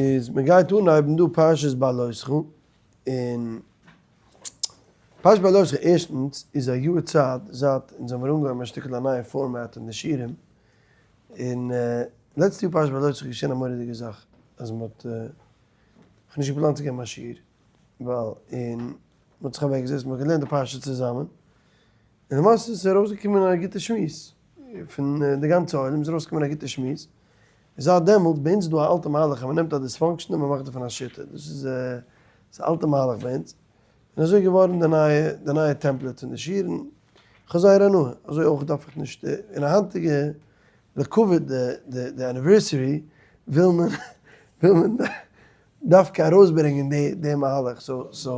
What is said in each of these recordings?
איז מען גייט אנהייבן דא פרשת בהעלותך, און פרשת בהעלותך ערשטנס איז א יאר צייט זייט אונז האמיר אנגעהויבן א שטיקל א נייע format אין די שיעורים, און לעצטע יאר פרשת בהעלותך איז געשען א מורא'דיגע זאך, אז מען האט, כ'האב נישט געפלאנט צו געבן א שיעור, ווייל און מען האט זיך אוועקגעזעצט מען האט געלערנט די פרשה צוזאמען, און למעשה איז ארויסגעקומען א גוטע שמועס, פון די גאנצע עולם איז ארויסגעקומען א גוטע שמועס, זייט דעמאלטס, ביי אונז איז דא א אלטע מהלך אז מען נעמט א dysfunction און מען מאכט דערפון א שיטה, דאס איז א אלטע מהלך ביי אונז, און אזוי איז געווארן די נייע די נייע template פון די שיעורים, איך האב זייער הנאה, אזוי אויך דארף איך נישט, אין א היינטיגע לכבוד די די anniversary וויל מען וויל מען דווקא ארויסברענגען די די מהלך, so so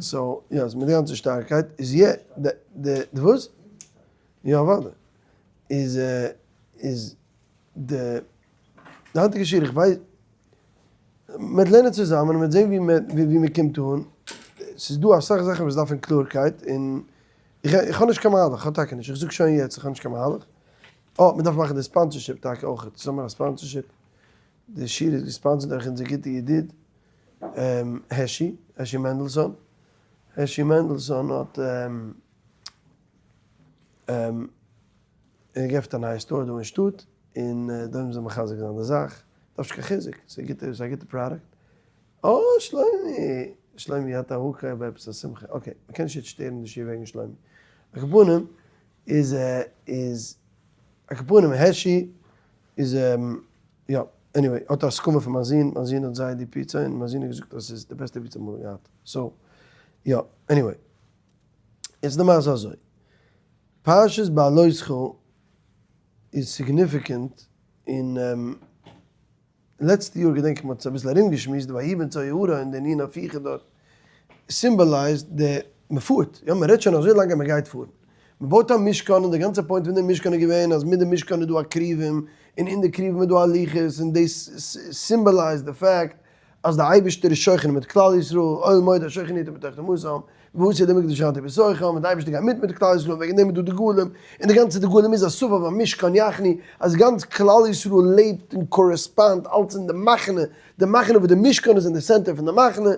so יא, מיט די גאנצע שטארקייט איז יע די די וואס? יא אוודאי. איז איז די די היינטיגע שיעור איך ווייס מ'וועט לערנען צוזאמען און מ'וועט זען ווי מ'וועט ווי מ'קומט אן, ס'איז דא אסאך זאכן וואס דארפן קלארקייט און איך איך האב נישט קיין מהלך, איך האב טאקע נישט, איך זאג שוין יעצט איך האב נישט קיין מהלך, אה מ'דארף מאכן די sponsorship טאקע אויכעט, ס'זאל מען א sponsorship, די שיעור איז געספאנסערט דורך אונזער גוטע ידיד העשי, העשי מענדלסאן, העשי מענדלסאן האט. ער געפענט א נייע store דא אין שטאט, און דא מוז ער מחזק זיין די זאך, דארף נישט קיין חיזוק, ס'איז א גוטע, ס'איז א גוטע product. אה, שלומי! שלומי האט א הוקא ביי עפעס א שמחה, okay, מ'קען נישט יעצט שטערן די שיעור וועגן שלומי. על כל פנים, איז איז, על כל פנים העשי איז יא, anyway, האט א הסכמה פון מיין זון, מיין זון האט זייער די פיצא, און מיין זון האט געזאגט אז ס'איז די בעסטע פיצא אמאל געהאט, so, יא, anyway. איז די מעשה אזוי, פרשת בהעלותך איז significant און לעצטע יאר געדענק איך מען האט עס אביסל ארום געשמועסט די ויהי בנסוע הארון די ענין הפיכה דארט symbolized די מען פארט, יא מען רעדט שוין אזוי לאנג אז מען גייט פארן, מען בויט א משכן און די גאנצע point פון די משכן איז געווען אז מיט די משכן איז דא א כרובים און אין די כרובים איז דא א לוחות און דאס symbolized די fact אז די אייבערשטער איז שוכן מיט כלל ישראל, אוהל מועד השוכן איתו בתוך תמותם, ועשו לי מקדש ושכנתי בתוכם, און די אייבערשטער גייט מיט מיט כלל ישראל, וועגן דעם איז דא דגלים, און די גאנצע דגלים איז א סבב המשכן יחנו, אז גאנץ כלל ישראל לעבט און correspond אלץ אין די מחנה, די מחנה וואס די משכן איז אין די center פון די מחנה,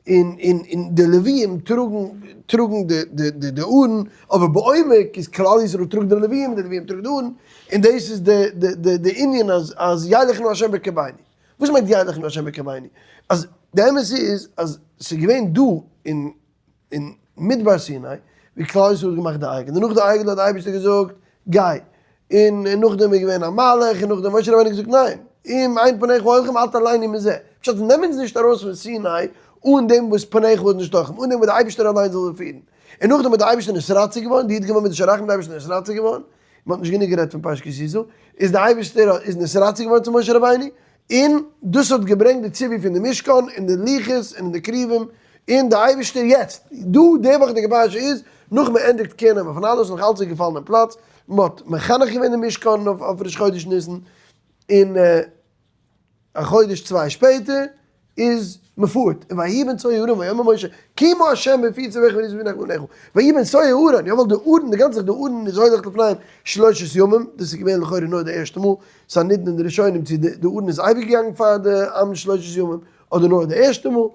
און און און די לוויים טראגן טראגן די די די די ארון, אבער בעומק איז כלל ישראל טראגט די לוויים און די לוויים טראגט די ארון, און דאס איז די די די די ענין אז אז ילך נא ה' בקרבנו. וואס מיינט ילך נא השם בקרבנו? אז די אמת איז אז ס'איז געווען דא אין אין מדבר סיני ווי כלל ישראל האט געמאכט די עגל, און נאך די עגל האט די אייבערשטער געזאגט גיי, און נאכדעם איז געווען א מלאך, און נאכדעם משה רבינו האט געזאגט ניין, אם אין פניך הולכים אל תעלנו מזה, פשט נעם אונז נישט ארויס פון סיני אן דעם וואס פניך איז נישט הולכים, אן דעם וואס די אייבערשטער אליין זאל זיי פירן, און נאכדעם האט די אייבערשטער נתרצה געווארן, די י"ג מידות של רחמים די אייבערשטער נתרצה געווארן, מען האט נישט גענוג גערעדט פון פרשת כי תשא, איז די אייבערשטער איז נתרצה געווארן צו משה רבינו, און דאס האט געברענגט די ציווי פון די משכן און די לוחות און די כרובים, און די אייבערשטער יעצט, דא די וואכעדיגע פרשה איז, נאך מען ענדיגט קער נעמען פון אלעס, נאך אלץ איז געפאלן אין פלאץ, מען האט מחנך געווען די משכן אויף ראש חודש ניסן, און. א חודש צוויי שפעטער איז מ'פארט, און ויהי בנסוע הארון ויאמר משה כי מה ה' בפי צווך וניסו בנך בניך, ויהי בנסוע הארון, יא ווייל די ארון, די גאנצע זאך די ארון איז הולך לפניהם שלושת ימים, דאס איז געווען לכאורה נאר די ערשטע מאל, ס'איז א נידון אין די ראשונים צו די ארון איז אייביג געגאנגען פאר די עם שלושת ימים, אדער נאר די ערשטע מאל,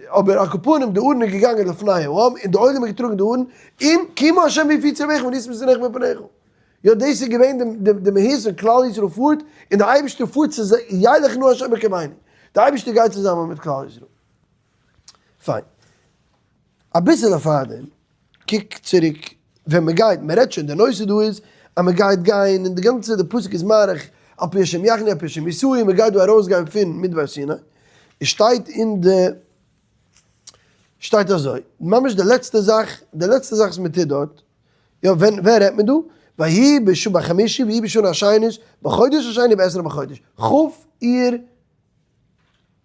אבער על כל פנים די ארון איז געגאנגען לפני העם, און די עולם האט געטראגן די ארון, און כי מה ה' בפי צווך וניסו בנך בניך. יא דאס איז געווען די מהות פון כלל ישראל פארט, און די אייבערשטער פארט צו זיי, ילך נא ה' בקרבנו, די אייבערשטער גייט צוזאמען מיט כלל ישראל. פיין. אביסעלע פארדעם, קוק צוריק ווען מען גייט, מען רעדט שוין, די נושא דא איז אז מען גייט גיין, און די גאנצע די פסוק איז מאריך על פי השם יחנו על פי השם יסעו, מען גייט דא ארויסגיין פון מדבר סיני, עס שטייט אין די, שטייט אזוי, ממש די לעצטע זאך, די לעצטע זאך וואס מען טוט דארט, יא ווען ווען רעדט מען דא? ויהי בשעה בחמישי ויהי בשנה השנית בחודש השני בעשרה בחודש כ' אייר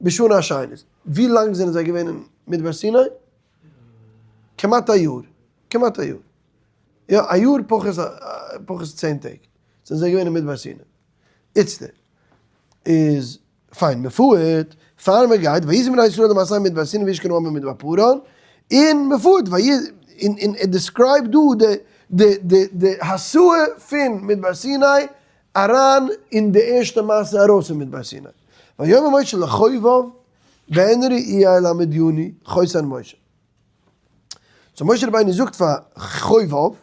בשנה השנית. ווי לאנג זענען זיי געווען אין מדבר סיני? כמעט א יאר, כמעט א יאר. יא א יאר פחות פחות צען טעג זענען זיי געווען אין מדבר סיני. איצטער איז פיין מען פארט, פאר מען גייט, ויסעו בני ישראל למסע מדבר סין וישכנו העם במדבר פארן, און מען פארט, און און ער describe ט דא די די די די הסעה פון מדבר סיני אריין אין די ערשטע מסע ארויס פון מדבר סיני. ויאמר משה לחובב בן רעואל המדיני חותן משה. so משה רבינו זאגט פאר חובב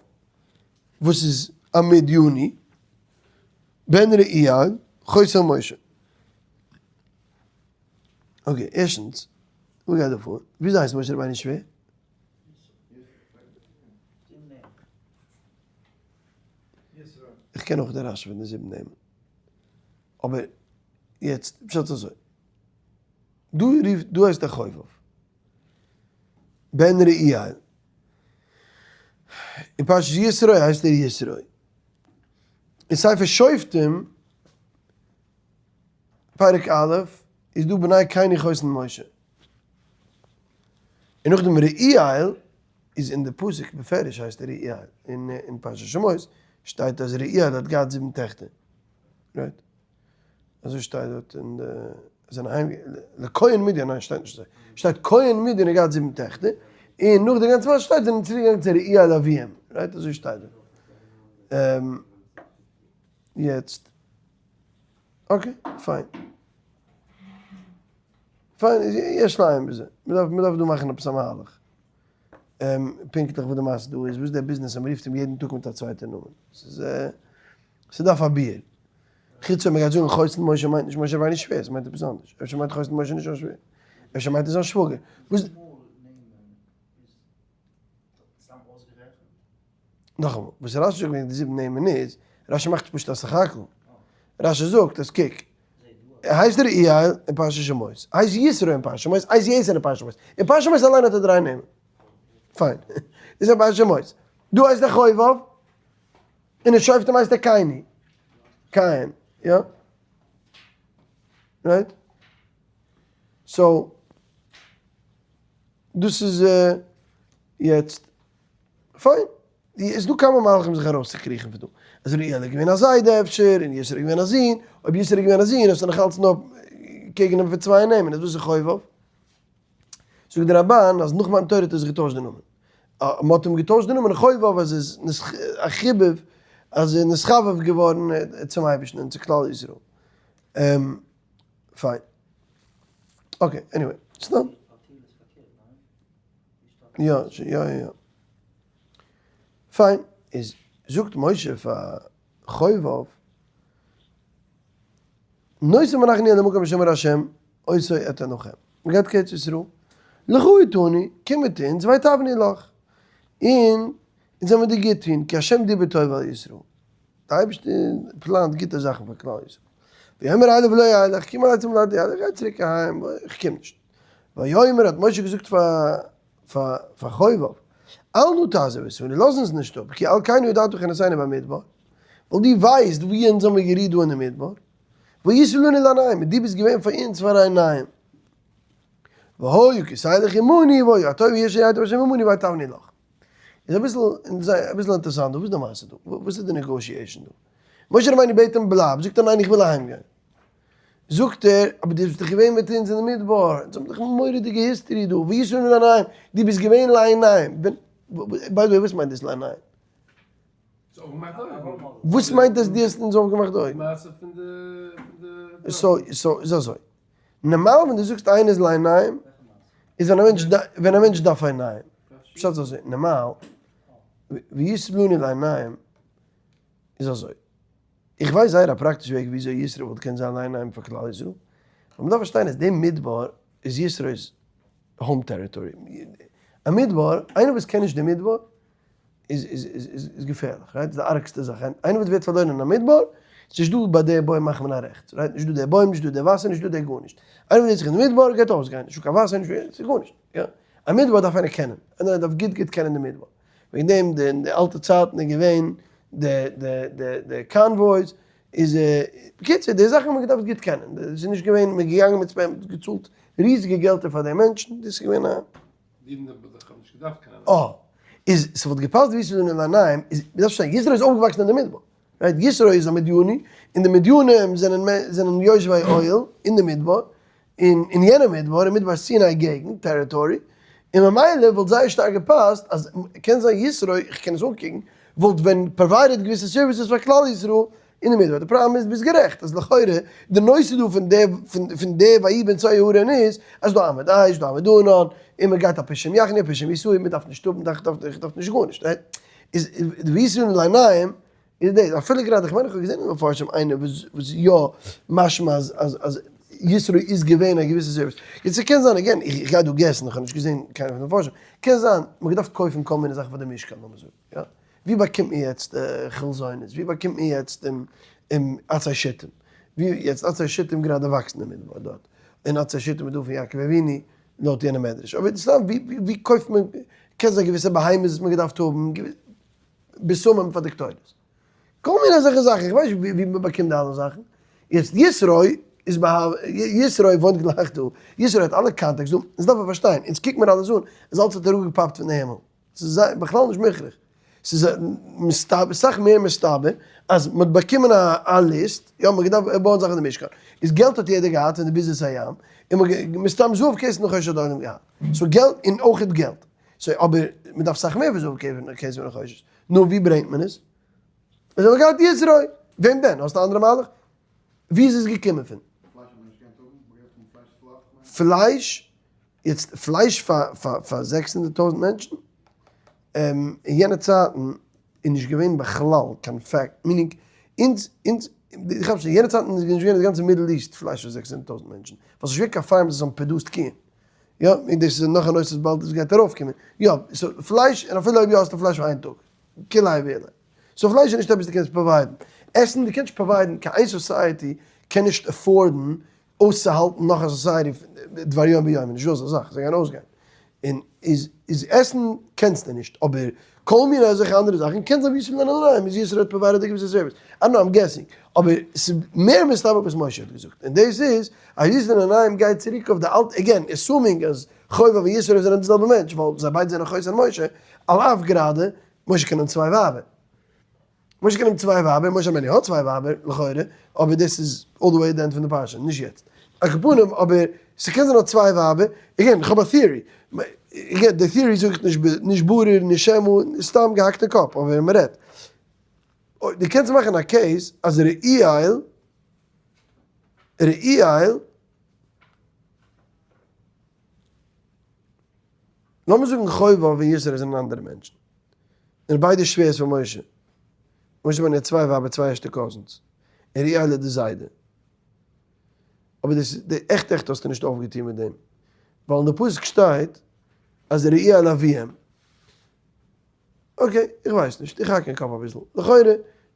וואס איז א מדיני, בן רעואל חותן משה. okay, ערשטנס, וואס גייט דא פאר? וויאזוי הייסט משה רבינו שווער? איך קען אויך די רשי פון די זיבן נעמען. אבער יעצט, פשט איז אזוי. דא רופט, דא הייסט ער חובב. בן רעואל. אין פרשת יתרו הייסט ער יתרו. אין ספר שופטים, פרק א', איז דא בני קיני חותן משה. און נאכדעם רעואל איז אין די פסוק בפירוש הייסט ער רעואל. אין פרשת שמות שטייט אז רעואל האט געהאט זיבן טעכטער. right? אזוי שטייט דארט אין די זענען אהיים לכהן מדין, ניין שטייט נישט אזוי, שטייט כהן מדין האט געהאט זיבן טעכטער, און נאך די גאנצע מעשה שטייט זענען צוריק געגאנגען צו רעואל אביהם, right אזוי שטייט דארט. יעצט, okay פיין. פיין יש לעיין בזה, מ'דארף מ'דארף דא מאכן עפעס א מהלך. פונקטליך וואס די מעשה דא איז, וואס איז די ביזנעס אז מ'רופט אים יעדן טאג מיט א צווייטע נאמען. ס'איז ס'דארף א ביאור. חוץ אויב מ'גייט זאגן חותן משה מיינט נישט משה רבינו שווער, ס'מיינט עפעס אנדערש. אפשר מיינט חותן משה נישט זיין שווער. אפשר מיינט ער זיין שוואגער. וואס. נאכאמאל, וואס רשי זאגט וועגן די זיבן נעמען איז, רשי מאכט פשוט א סך הכל. רשי זאגט אז קוק, ער הייסט רעואל אין פרשת שמות, הייסט יתרו אין פרשת שמות, הייסט יתר אין פרשת שמות. אין פרשת שמות אליין האט ער דריי נעמען. פיין. איז אין פרשת שמות. דא הייסט ער חובב. און אין שופטים הייסט ער קיני. קין, יא? right? so, דאס איז יעצט, פיין. איז דא כמה מהלכים זיך ארויסצוקריכן פון דא. אז רעואל איז געווען א זיידע אפשר, און יתרו איז געווען א זון. אויב יתרו איז געווען א זון, האסטו נאך אלץ נאר קעגן אים פון צוויי נעמען, איז וואס איז חובב? זאגט דער רמבן אז נאך מתן תורה האט ער זיך געטוישט די נאמען. מען האט אים געטוישט די נאמען חובב אז עס איז א חיבוב אז ער איז נתחבב געווארן צום אייבערשטן און צו כלל ישראל. פיין. okay, anyway. סתם. יא, יא, יא. פיין. איז זאגט משה פאר חובב. נוסף אנחנו אל המקום אשר אמר ה' אותו אתן לכם. מ'גייט קיין ארץ ישראל, לכה אתנו, קום מיט אונז, והיטבנו לך, און אונז וועלן מיר דיר גוט טון, כי ה' דיבר טוב על ישראל. דער אייבערשטער פלאנט גוטע זאכן פאר כלל ישראל. ויאמר אליו לא אלך, כי אם אל עצי מולדתי אלך, גיי צוריק אהיים, איך קום נישט. ויאמר האט משה געזאגט פאר פאר חובב, אל נא תעזוב אותנו, לאז אונז נישט אפ, כי על כן ידעת חנותנו במדבר, ווייל דו ווייסט ווי אונז האמיר גערוהט דא אין די מדבר, והיית לנו לעיניים, און דו ביסט געווען פאר אונז פאר עיניים. והיה כי תלך עמנו, והיה הטוב היא אשר ייטיב השם עמנו והיטבנו לך. איז אביסל אביסל אינטערעסאנט דא, וואס איז די מעשה דא? וואס איז די negotiation דא? משה רבינו בעט אים בלייב, זאגט ער ניין איך וויל אהיים גיין. זאגט ער, אבער דו ביסט דאך געווען מיט אונז אין די מדבר, אונז האבן דאך מורא'דיגע history דא, והיית לנו לעיניים, דו ביסט געווען לעיניים, by the way וואס מיינט דאס לעיניים? וואס מיינט דאס דו האסט אונז אויפגעמאכט די אויגן? so איז אזוי, נארמאל ווען דו זאגסט איינער איז לעיניים, איז ווען א מענטש ווען א מענטש דארף עיניים, פשט איז אזוי, נארמאל, והיית לנו לעיניים איז אזוי, איך ווייס זייער א פראקטישע וועג וויאזוי יתרו וואלט געקענט זיין לעיניים פאר כלל ישראל, אבער מ'דארף פארשטיין אז די מדבר איז יתרו'ס home territory, א מדבר, איינער וואס קען נישט די מדבר, איז איז איז איז איז געפערליך, right? איז די ארגסטע זאך, איינער וואס ווערט פארלוירן אין א מדבר, איז נישט דא ביי די בוים מאכט מען א רעכטס, right? נישט דא די בוים, נישט דא די וואסער, נישט דא די גארנישט. איינער וואס זעט זיך אין די מדבר גייט אויסגיין, נישטא קיין וואסער, נישטא, ס'איז גארנישט, יא. א מדבר דארף איינער קענען, איינער דארף גוט גוט קענען די מדבר. וועגן דעם די אין די אלטע צייטן איז געווען די די די די convoys, איז בקיצור די זאכן האט מען געדארפט גוט קענען, ס'איז נישט געווען, מ'איז געגאנגען מיט מ'האט געצאלט ריזיגע געלטער פאר די מענטשן, דאס איז געווען א. אידן האבן דאך נישט געדארפט קיין עיניים. אה, איז ס'וואלט געפאסט ווי ס'איז אין עיניים, איז מ'דארף פארשטיין, יתרו איז אויפגעוואקסן אין די מדבר, right? יתרו איז א מדיני, און די מדינים זענען זענען יושבי אוהל אין די מדבר, און אין יענע מדבר, אין מדבר סיני געגנט, territory, און ממילא וואלט זייער שטארק געפאסט אז קען זיין יתרו, איך קען עס אנקוקן, וואלט ווען provided געוויסע services פאר כלל ישראל. אין די מדבר. די פראבלעם איז ביסט גערעכט אז לכאורה די נושא דא פון די פון די ויהי בנסוע הארון איז אז דא עמוד אש דא עמוד ענן און מען גייט על פי שם יחנו על פי שם יסעו מען דארף נישט האבן דארף דארף דארף נישט גארנישט right? איז די ויסעו לעיניים איז דאס אפילו גראדע איך מיין איך האב געזען אין מפרשים איינער וואס וואס יא משמע אז אז אז יתרו איז געווען א געוויסע service יעצט ס'קען זיין again איך גיי דא guess ן איך האב נישט געזען קיינער פון די מפרשים קען זיין מ'האט געדארפט קויפן כל מיני זאכן פאר די משכן לאמיר זאגן יא. ווי באקומט מען יעצט חלזונות? ווי באקומט מען יעצט עצי שיטים? ווי יעצט עצי שיטים גראדע וואקסן אין מדבר דארט, און עצי שיטים איז דא פון יעקב אבינו לויט יענע מדרש, אבער סתם ווי קויפט מען, קען זיין געוויסע בהמות וואס מען האט געדארפט האבן, בשמים פאר די קטורת. כל מיני אזעלכע זאכן, איך ווייס נישט ווי מען באקומט די אלע זאכן. יעצט יתרו איז ב ה, יתרו וואוינט גלייך דא, יתרו האט אלע contacts דא, אונז דארף מען פארשטיין, אונז קוק מיר אלעס אן, אז אלץ האט אראפגעפאפט פון די הימל. ס'איז בכלל נישט מוכרח. ס'איז מסתבר, סאך מער מסתבר, אז מ'האט באקומען א ליסט, יא, מ'האט געדארפט בויען זאכן אין די משכן. איז געלט האט יעדער געהאט פון די ביזת הים, און מ'האט מסתם זהב כסף נחושת האט עולם געהאט. so געלט און אויכעט געלט. so אבער מ'דארף סאך מער פון זהב כסף ונחושת. נו ווי ברענגט מען עס? איז האט מען געהאט יתרו. וועם דען? האסט א אנדערע מהלך? ווי איז עס געקומען פון? פלייש? יעצט פלייש פאר פאר פאר 600,000 מענטשן? אין יענע צייטן איז נישט געווען בכלל קיין fact, meaning אונז אונז איך כאפ נישט, אין יענע צייטן איז נישט געווען די גאנצע Middle East פלייש פאר 600,000 מענטשן, ווייל ס'איז נישט געווען קיין farms וואס האבן produced קיען, יא, און דאס איז נאך א נושא וואס באלד עס גייט ארויפקומען, יא, so פלייש, און אפילו אויב יא האסטו פלייש פאר איין טאג, כולי ואולי. so פלייש איז נישט עפעס דו קענסט provide ן. עסן, דו קענסט נישט provide ן, קיין איין society קען נישט afford ן אויסצוהאלטן נאך א society דבר יום ביומו, נישט דא אזא זאך, זיי גייען אויסגיין. און איז איז עסן קענסטו נישט, אבער כל מיני אזעלכע אנדערע זאכן קען זיין ויתרו לנעליים איז יתרו האט provided א געוויסע service, I know I'm guessing, אבער ס'איז מער מסתבר וואס משה האט געזאגט, און דאס איז אז ויתרו לנעליים גייט צוריק אויף די אלטע, again assuming אז חובב און יתרו זענען די זעלבע מענטש, ווייל זיי ביידע זענען חותן משה, על אף גראדע משה קען האבן צוויי ווייבער. משה קען האבן צוויי ווייבער, משה רבינו האט צוויי ווייבער, לכאורה, אבער דאס איז all the way at the end פון די פרשה, נישט יעצט. על כל פנים, אבער ס'קען זיין האט צוויי ווייבער, again, איך האב א theory, again, די theory זאג איך נישט נישט ברור, נישט שמו, סתם געהאקטע קאפ, אבער מ'רעדט. דו קענסט מאכן א case אז רעואל, רעואל, לאמיר זאגן חובב און יתרו זענען אנדערע מענטשן, און ביידע שווערס פון משה, משה רבינו האט צוויי ווייבער צוויי ערשטע cousins, און רעואל איז די זיידע. אבער דאס די עכט עכט האסטו נישט אויפגעטון מיט דעם, ווייל אין די פסוק שטייט אז רעואל אביהם. okay, איך ווייס נישט, איך האק אין קאפ אביסל. לכאורה,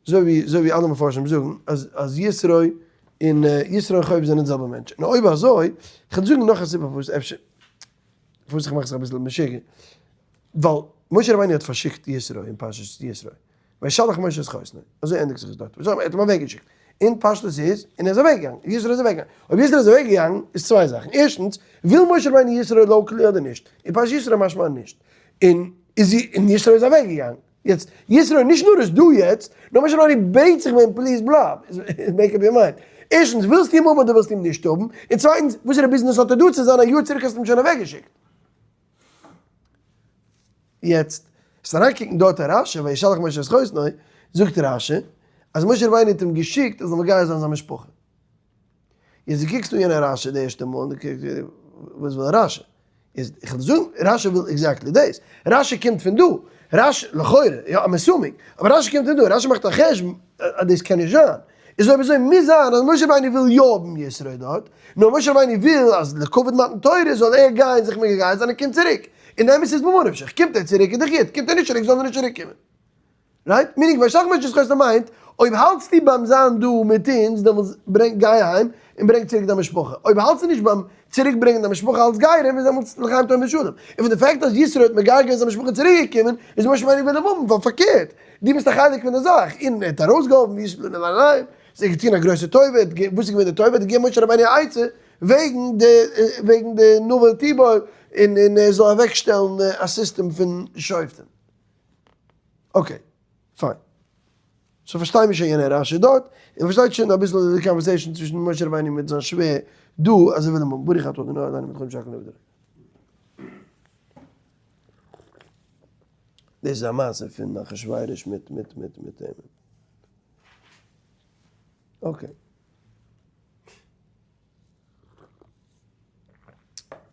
אזוי ווי אזוי ווי אלע מפרשים זאגן, אז אז יתרו און יתרו און חובב זענען די זעלבע מענטש. און אויב אזוי, איך וועל זאגן נאך א סיבה פארוואס אפשר, פארוואס איך מאך זיך אביסל משוגע. ווייל משה רבינו האט פארשיקט יתרו אין פרשת יתרו. וישלח משה את חותנו. אזוי ענדיגט זיך עס דארט. ער האט אים אוועקגעשיקט. און פשטות איז, און ער איז אוועקגעגאנגען. יתרו איז אוועקגעגאנגען. אויב יתרו איז אוועקגעגאנגען, איז צוויי זאכן. ערשטנס, וויל משה רבינו יתרו locally אדער נישט? אין פרשת יתרו משמע נישט. און איז זי און יתרו איז אוועק געגאנגען. יעצט, יתרו נישט נאר איז דא יעצט, נאר משה רבינו בעט זיך ביי אים please בלייב, make up your mind. ערשטנס, ווילסטו אים האבן אדער ווילסטו אים נישט האבן? און צווייטנס, וואסערע ביזנעס האט ער דא צו זיין א יאר צוריק האסטו אים שוין אוועק געשיקט. יעצט, וועסט אריינקוקן דארט אין רשי, וישלח משה את חותנו, זאגט רשי, אז משה רבינו האט אים געשיקט ער זאל מגייר זיין זיין משפחה. יעצט דו קוקסט אן יענע רשי די ערשטע מאל און דו קוקסט וואס וויל רשי? איז איך וועל זאגן רשי וויל exactly דאס, רשי קומט פון דא, רשי לכאורה, יא I'm assuming, אבער רשי קומט פון דא, רשי מאכט א חשבון אז דאס קען נישט זיין, איז אויב אזוי מוז זיין אז משה רבינו וויל יא האבן יתרו דארט, נאר משה רבינו וויל אז לכבוד מתן תורה זאל ער גיין זיך מגייר זיין און קומט צוריק, און די אמת איז ממה נפשך, קומט ער צוריק איז דאך גוט, קומט ער נישט צוריק זאל ער נישט צוריק קומען. right? meaning וישלח משה את חותנו מיינט, אויב האלטסטו ביים זיין דא מיט אונז, דעמאלטס ברענג, גיי אהיים און ברענג צוריק דיין משפחה. אויב האלטסטו נישט ביים צוריק ברענגען דיין משפחה אלס גרים, איז דעמאלטס לחיים טובים ושלום. און פון די fact אז יתרו האט מגייר געווען זיין משפחה צוריק געקומען, איז משה רבינו וויל אים האבן, ווייל פארקערט, דו ביסט א חלק פון די זאך. און ער האט ארויסגעהאלפן ויתרו לנעליים, זיי געטון א גרויסע טובה, וואס איז געווען די טובה? ער האט געגעבן משה רבינו א עצה וועגן די וועגן די נבל תיבעל, און און ער זאל אוועקשטעלן א סיסטעם פון שופטים. okay, fine. so פארשטיי מיר שוין יענע רשי דארט, און פארשטייט שוין אביסל די conversation צווישן משה רבינו מיט זיין שווער דא, אז ער וויל אים האבן, ברוך אתה אדוני אלהינו מלך העולם שהכל נהיה בדברו. דאס איז א מעשה פון אחשורוש מיט מיט מיט מיט אים. Okay.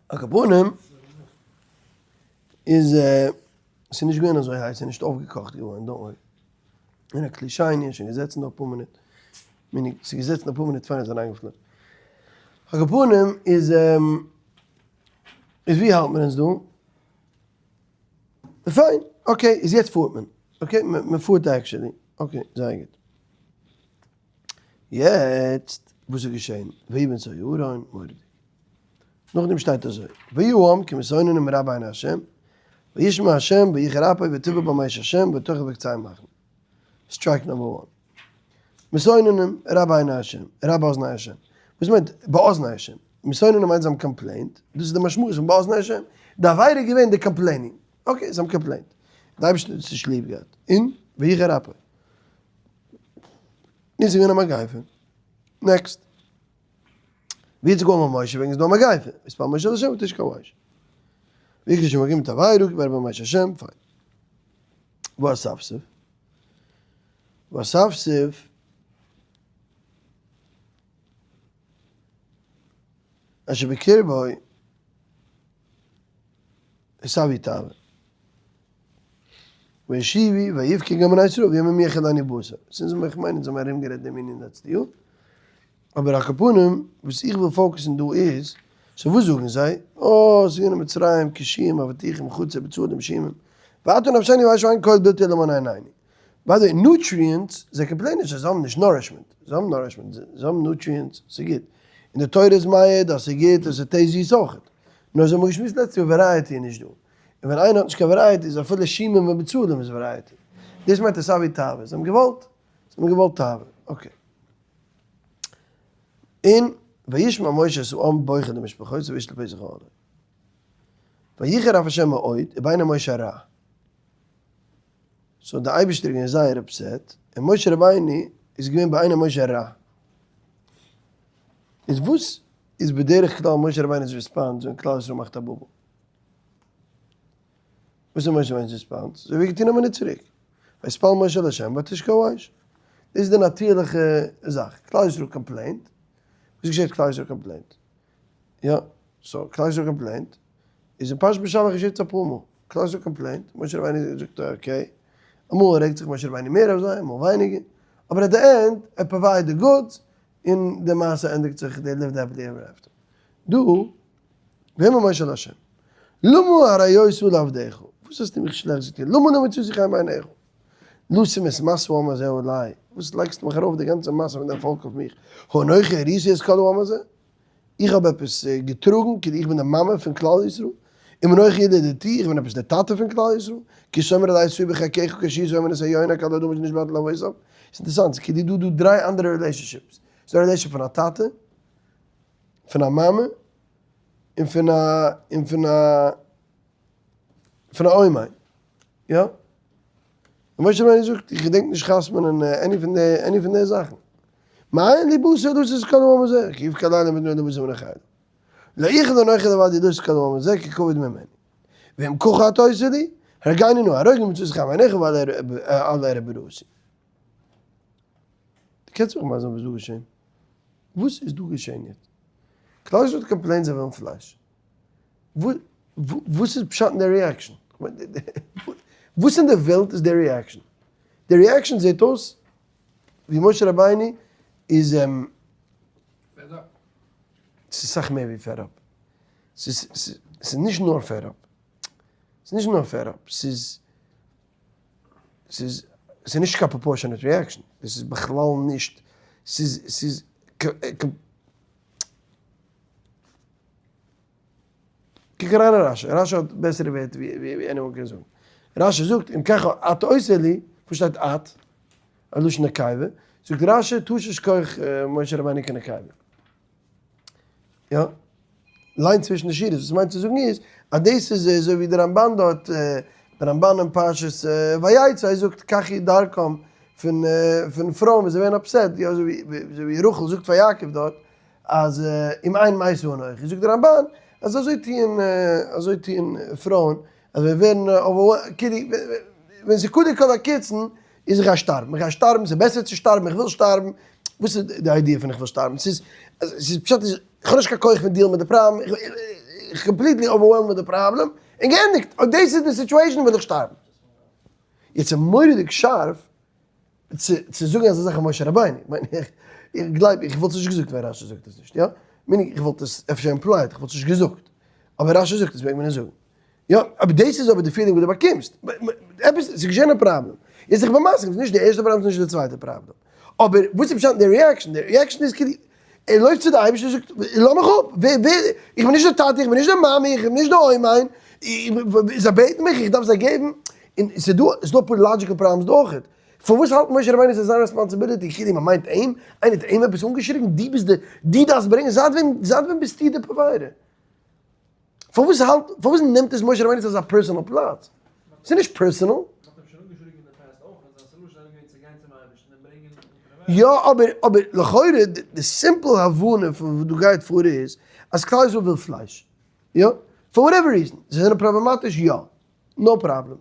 על כל פנים איז ס'איז נישט געווען אזוי הייס, ס'איז נישט אויפגעקאכט געווארן, don't worry. אין א כלי שני איז שוין געזעצן דא אפאר מינוט, meaning ס'איז געזעצן אפאר מינוט פאר ער איז אריינגעפלויגן. על כל פנים איז איז ווי האלט מען אונז דא? פיין, okay, איז יעצט פארט מען, okay, מען פארט actually, okay, זייער גוט. יעצט וואס איז געשען? ויהי בנסוע הארון, מורא'דיג. נאכדעם שטייט אזוי, ויהי העם כמתאוננים מרע בעיני ה', וישמע ה' ויחר אפו ותבער בם אש ה' ותאכל בקצה המחנה. Strike number one. מתאוננים רע בעיני ה', רע באזני ה'. וואס מיינט באזני ה'? מתאוננים מיינט זיי האבן complained, דאס איז די משמעות פון באזני ה'. די עבירה איז געווען די complaining. Okay, זיי האבן complained. די אייבערשטער האט עס נישט ליב געהאט. און ויחר אפו. און ס'איז געווען א מגיפה. Next. ויצעק העם אל משה וועגן ס'איז דא א מגיפה. ויתפלל משה אל השם ותשקע האש. ויקרא שם אלקים תבערה כי בערה בם אש השם. פיין. והאספסוף. והאספסוף. אשר בקרבו הסבו תאוה. וישובו ויבכו גם בני ישראל ויאמרו מי יאכילנו בשר. ס'איז מיר איך מיין אונז האבן ארומגערעדט דעם ענין לעצטע יאר. אבער על כל פנים וואס איך וויל focus ן דא איז, so וואס זאגן זיי? אה, ס'איז געווען אין מצרים קישואים אבטיחים חציב בצלים שומים. ועתה נפשנו באש ואין כל בלתי אלא מן עינינו. By the way, nutrients, זיי complain ען נישט אז זיי האבן נישט nourishment, זיי האבן nourishment, זיי האבן nutrients, ס'איז גוט. און די תורה איז מעיד אז ס'איז גוט און ס'טעיסט זיס אויכעט. נאר זיי האבן געשמועסט לעצטע יאר variety איז נישט דא. און ווען איינער האט נישט קיין variety איז אפילו שומים ובצלים איז variety. דאס מיינט הסבו תאוה. זיי האבן געוואלט, זיי האבן געוואלט תאווה. Okay. און וישמע משה את העם בוכה למשפחותיו איש לפתח אהלו. ויחר אף השם מאוד ובעיני משה רע. So די אייבערשטער איז געווען זייער upset, און משה רבינו איז געווען בעיני משה רע. איז וואס איז בדרך כלל משה רבינו'ס response ווען כלל ישראל מאכט א באבל? וואס איז משה רבינו'ס response? אזוי ווי געטון א מינוט צוריק, ויתפלל משה אל ה' ותשקע האש. דאס איז די נאטירליכע זאך, כלל ישראל complained, וואס געשעט כלל ישראל complained? יא, so כלל ישראל complained, איז אין פרשת בשלח געשעט עס אפאר מאל, כלל ישראל complained, משה רבינו זאגט okay, אמאל רעגט זיך משה רבינו מער אויף זיי, אמאל ווייניגער, אבער at the end, ער provide די goods, און די מעשה ענדיגט זיך they lived happily ever after. דא, ויאמר משה אל ה', למה הרעותה לעבדך, וואס האסטו מיך שלעכטס געטון, למה לא מצאתי חן בעיניך, לשום את משא העם הזה עלי, וואס לייגסטו מיך ארויף די גאנצע משא פון דיין פאלק אויף מיך, האנכי הריתי את כל העם הזה, איך האב עפעס געטראגן כאילו איך בין די מאמע פון כלל ישראל, אם אנכי ילדתיו, איך בין עפעס די טאטע פון כלל ישראל, כי תאמר אלי שאו בחיקך כאשר שומעין את היונק על האדמה שנשבעת לאבותיו. ס'איז אינטערעסאנט, ס'איז כאילו דא דא דריי אנדערע relationships, ס'איז דא א relationship פון א טאטע, פון א מאמע, און פון א, און פון א, פון א אומן, יא? און משה רבינו זאגט, איך געדענק נישט חתמ'נען any פון די, any פון די זאכן. מאין לי בשר לשאת את כל העם הזה, כי יבכה הלילה מפני לבשר מן החי. לא אוכל אנכי לבדי לשאת את כל העם הזה, כי כבד ממני. ואם ככה אתה עושה לי, הרגני נא הרוג אם מצאתי חן בעיניך ואל אראה ברעתי. דו קענסט מיך מסביר זיין וואס איז דא געשען? וואס איז דא געשען יעצט? כלל ישראל האט complained זיי ווילן פלייש. וואס איז פשט אין די reaction? וואס אין די וועלט איז די reaction? די reaction זעט אויס ווי משה רבינו איז ס'איז סאך מער ווי fed up. ס'איז נישט נאר fed up. ס'איז נישט נאר fed up. ס'איז ס'איז ס'איז נישט קיין proportionate reaction. דאס איז בכלל נישט ס'איז ס'איז קוק אריין אין רשי, רשי האט בעסערע ווערטער ווי anyone קען זאגן. רשי זאגט, אם ככה את עושה לי, וואס שטייט את? א לשון נקבה. זאגט רשי, תשש כח משה רבינו כנקבה. יא. ליין צווישן די שורות, וואס מיינט צו זאגן איז, אז דאס איז אזוי ווי די רמבן דארט, די רמבן אין פרשת ויצא זאגט כך היא דרכם פון פון פרויען וואס זיי ווערן upset, יא אזוי ווי רחל זאגט פאר יעקב דארט, אז אם אין מתה אנכי, זאגט די רמבן אז אזוי טוען אזוי טוען פרויען, אז זיי ווערן כאילו ווען ס'איז כלו כל הקיצין איז איך גיי שטארבן, איך גיי שטארבן, ס'איז בעסער צו שטארבן, איך וויל שטארבן. וואס איז די idea פון איך וויל שטארבן? ס'איז, ס'איז פשט איז, איך האב נישט קיין כח פון deal ן מיט די פראבלעם, איך completely overwhelmed מיט די פראבלעם, און געענדיגט, אויב דאס איז די situation וויל איך שטארבן. יעצט איז מורא'דיג שארף צו זאגן אזא זאך אויף משה רבינו, כ'מיין איך איך גלייב איך וואלט עס נישט געזאגט ווען רשי זאגט עס נישט, יא? meaning איך וואלט עס אפשר implied, איך וואלט עס נישט געזאגט, אבער רשי זאגט עס מעג מען עס זאגן. יא, אבער דאס איז אבער די feeling וואס דו באקומסט. עפעס, ס'איז געשען א פראבלעם. איז איך בין מסכים, ס'איז נישט די ערשטע פראבלעם, ס'איז נישט די צווייטע פראבלעם. אבער וואס איז פשט אין די reaction? די reaction איז כאילו, ער לויפט צו די אייבערשטער און זאגט, לאז מיך אפ, ווער, ווער, איך בין נישט די טאטע, איך בין נישט די מאמע, איך בין נישט די אוימיין, זיי בעטן מיך, איך דארף זיי געבן. און ס'איז דא, ס'איז דא אפאר logical problems דא אויכעט. פארוואס האלט משה רבינו ס'איז זיין responsibility? כאילו מ'מיינט אים? איינער האט אים עפעס אנגעשריגן? דו ביסט די, דו דארפסט ברענגען? זייט ווען, זייט ווען ביסטו די provider? פארוואס האלט, פארוואס נעמט עס משה רבינו צו אזא personal פלאץ? ס'איז נישט personal. יא אבער אבער לכאורה די simple הבנה פון וואס דא גייט פאר איז אז כלל ישראל וויל פלייש. יא. for whatever reason. זיי זענען פראבלעמאטיש? יא. no problem.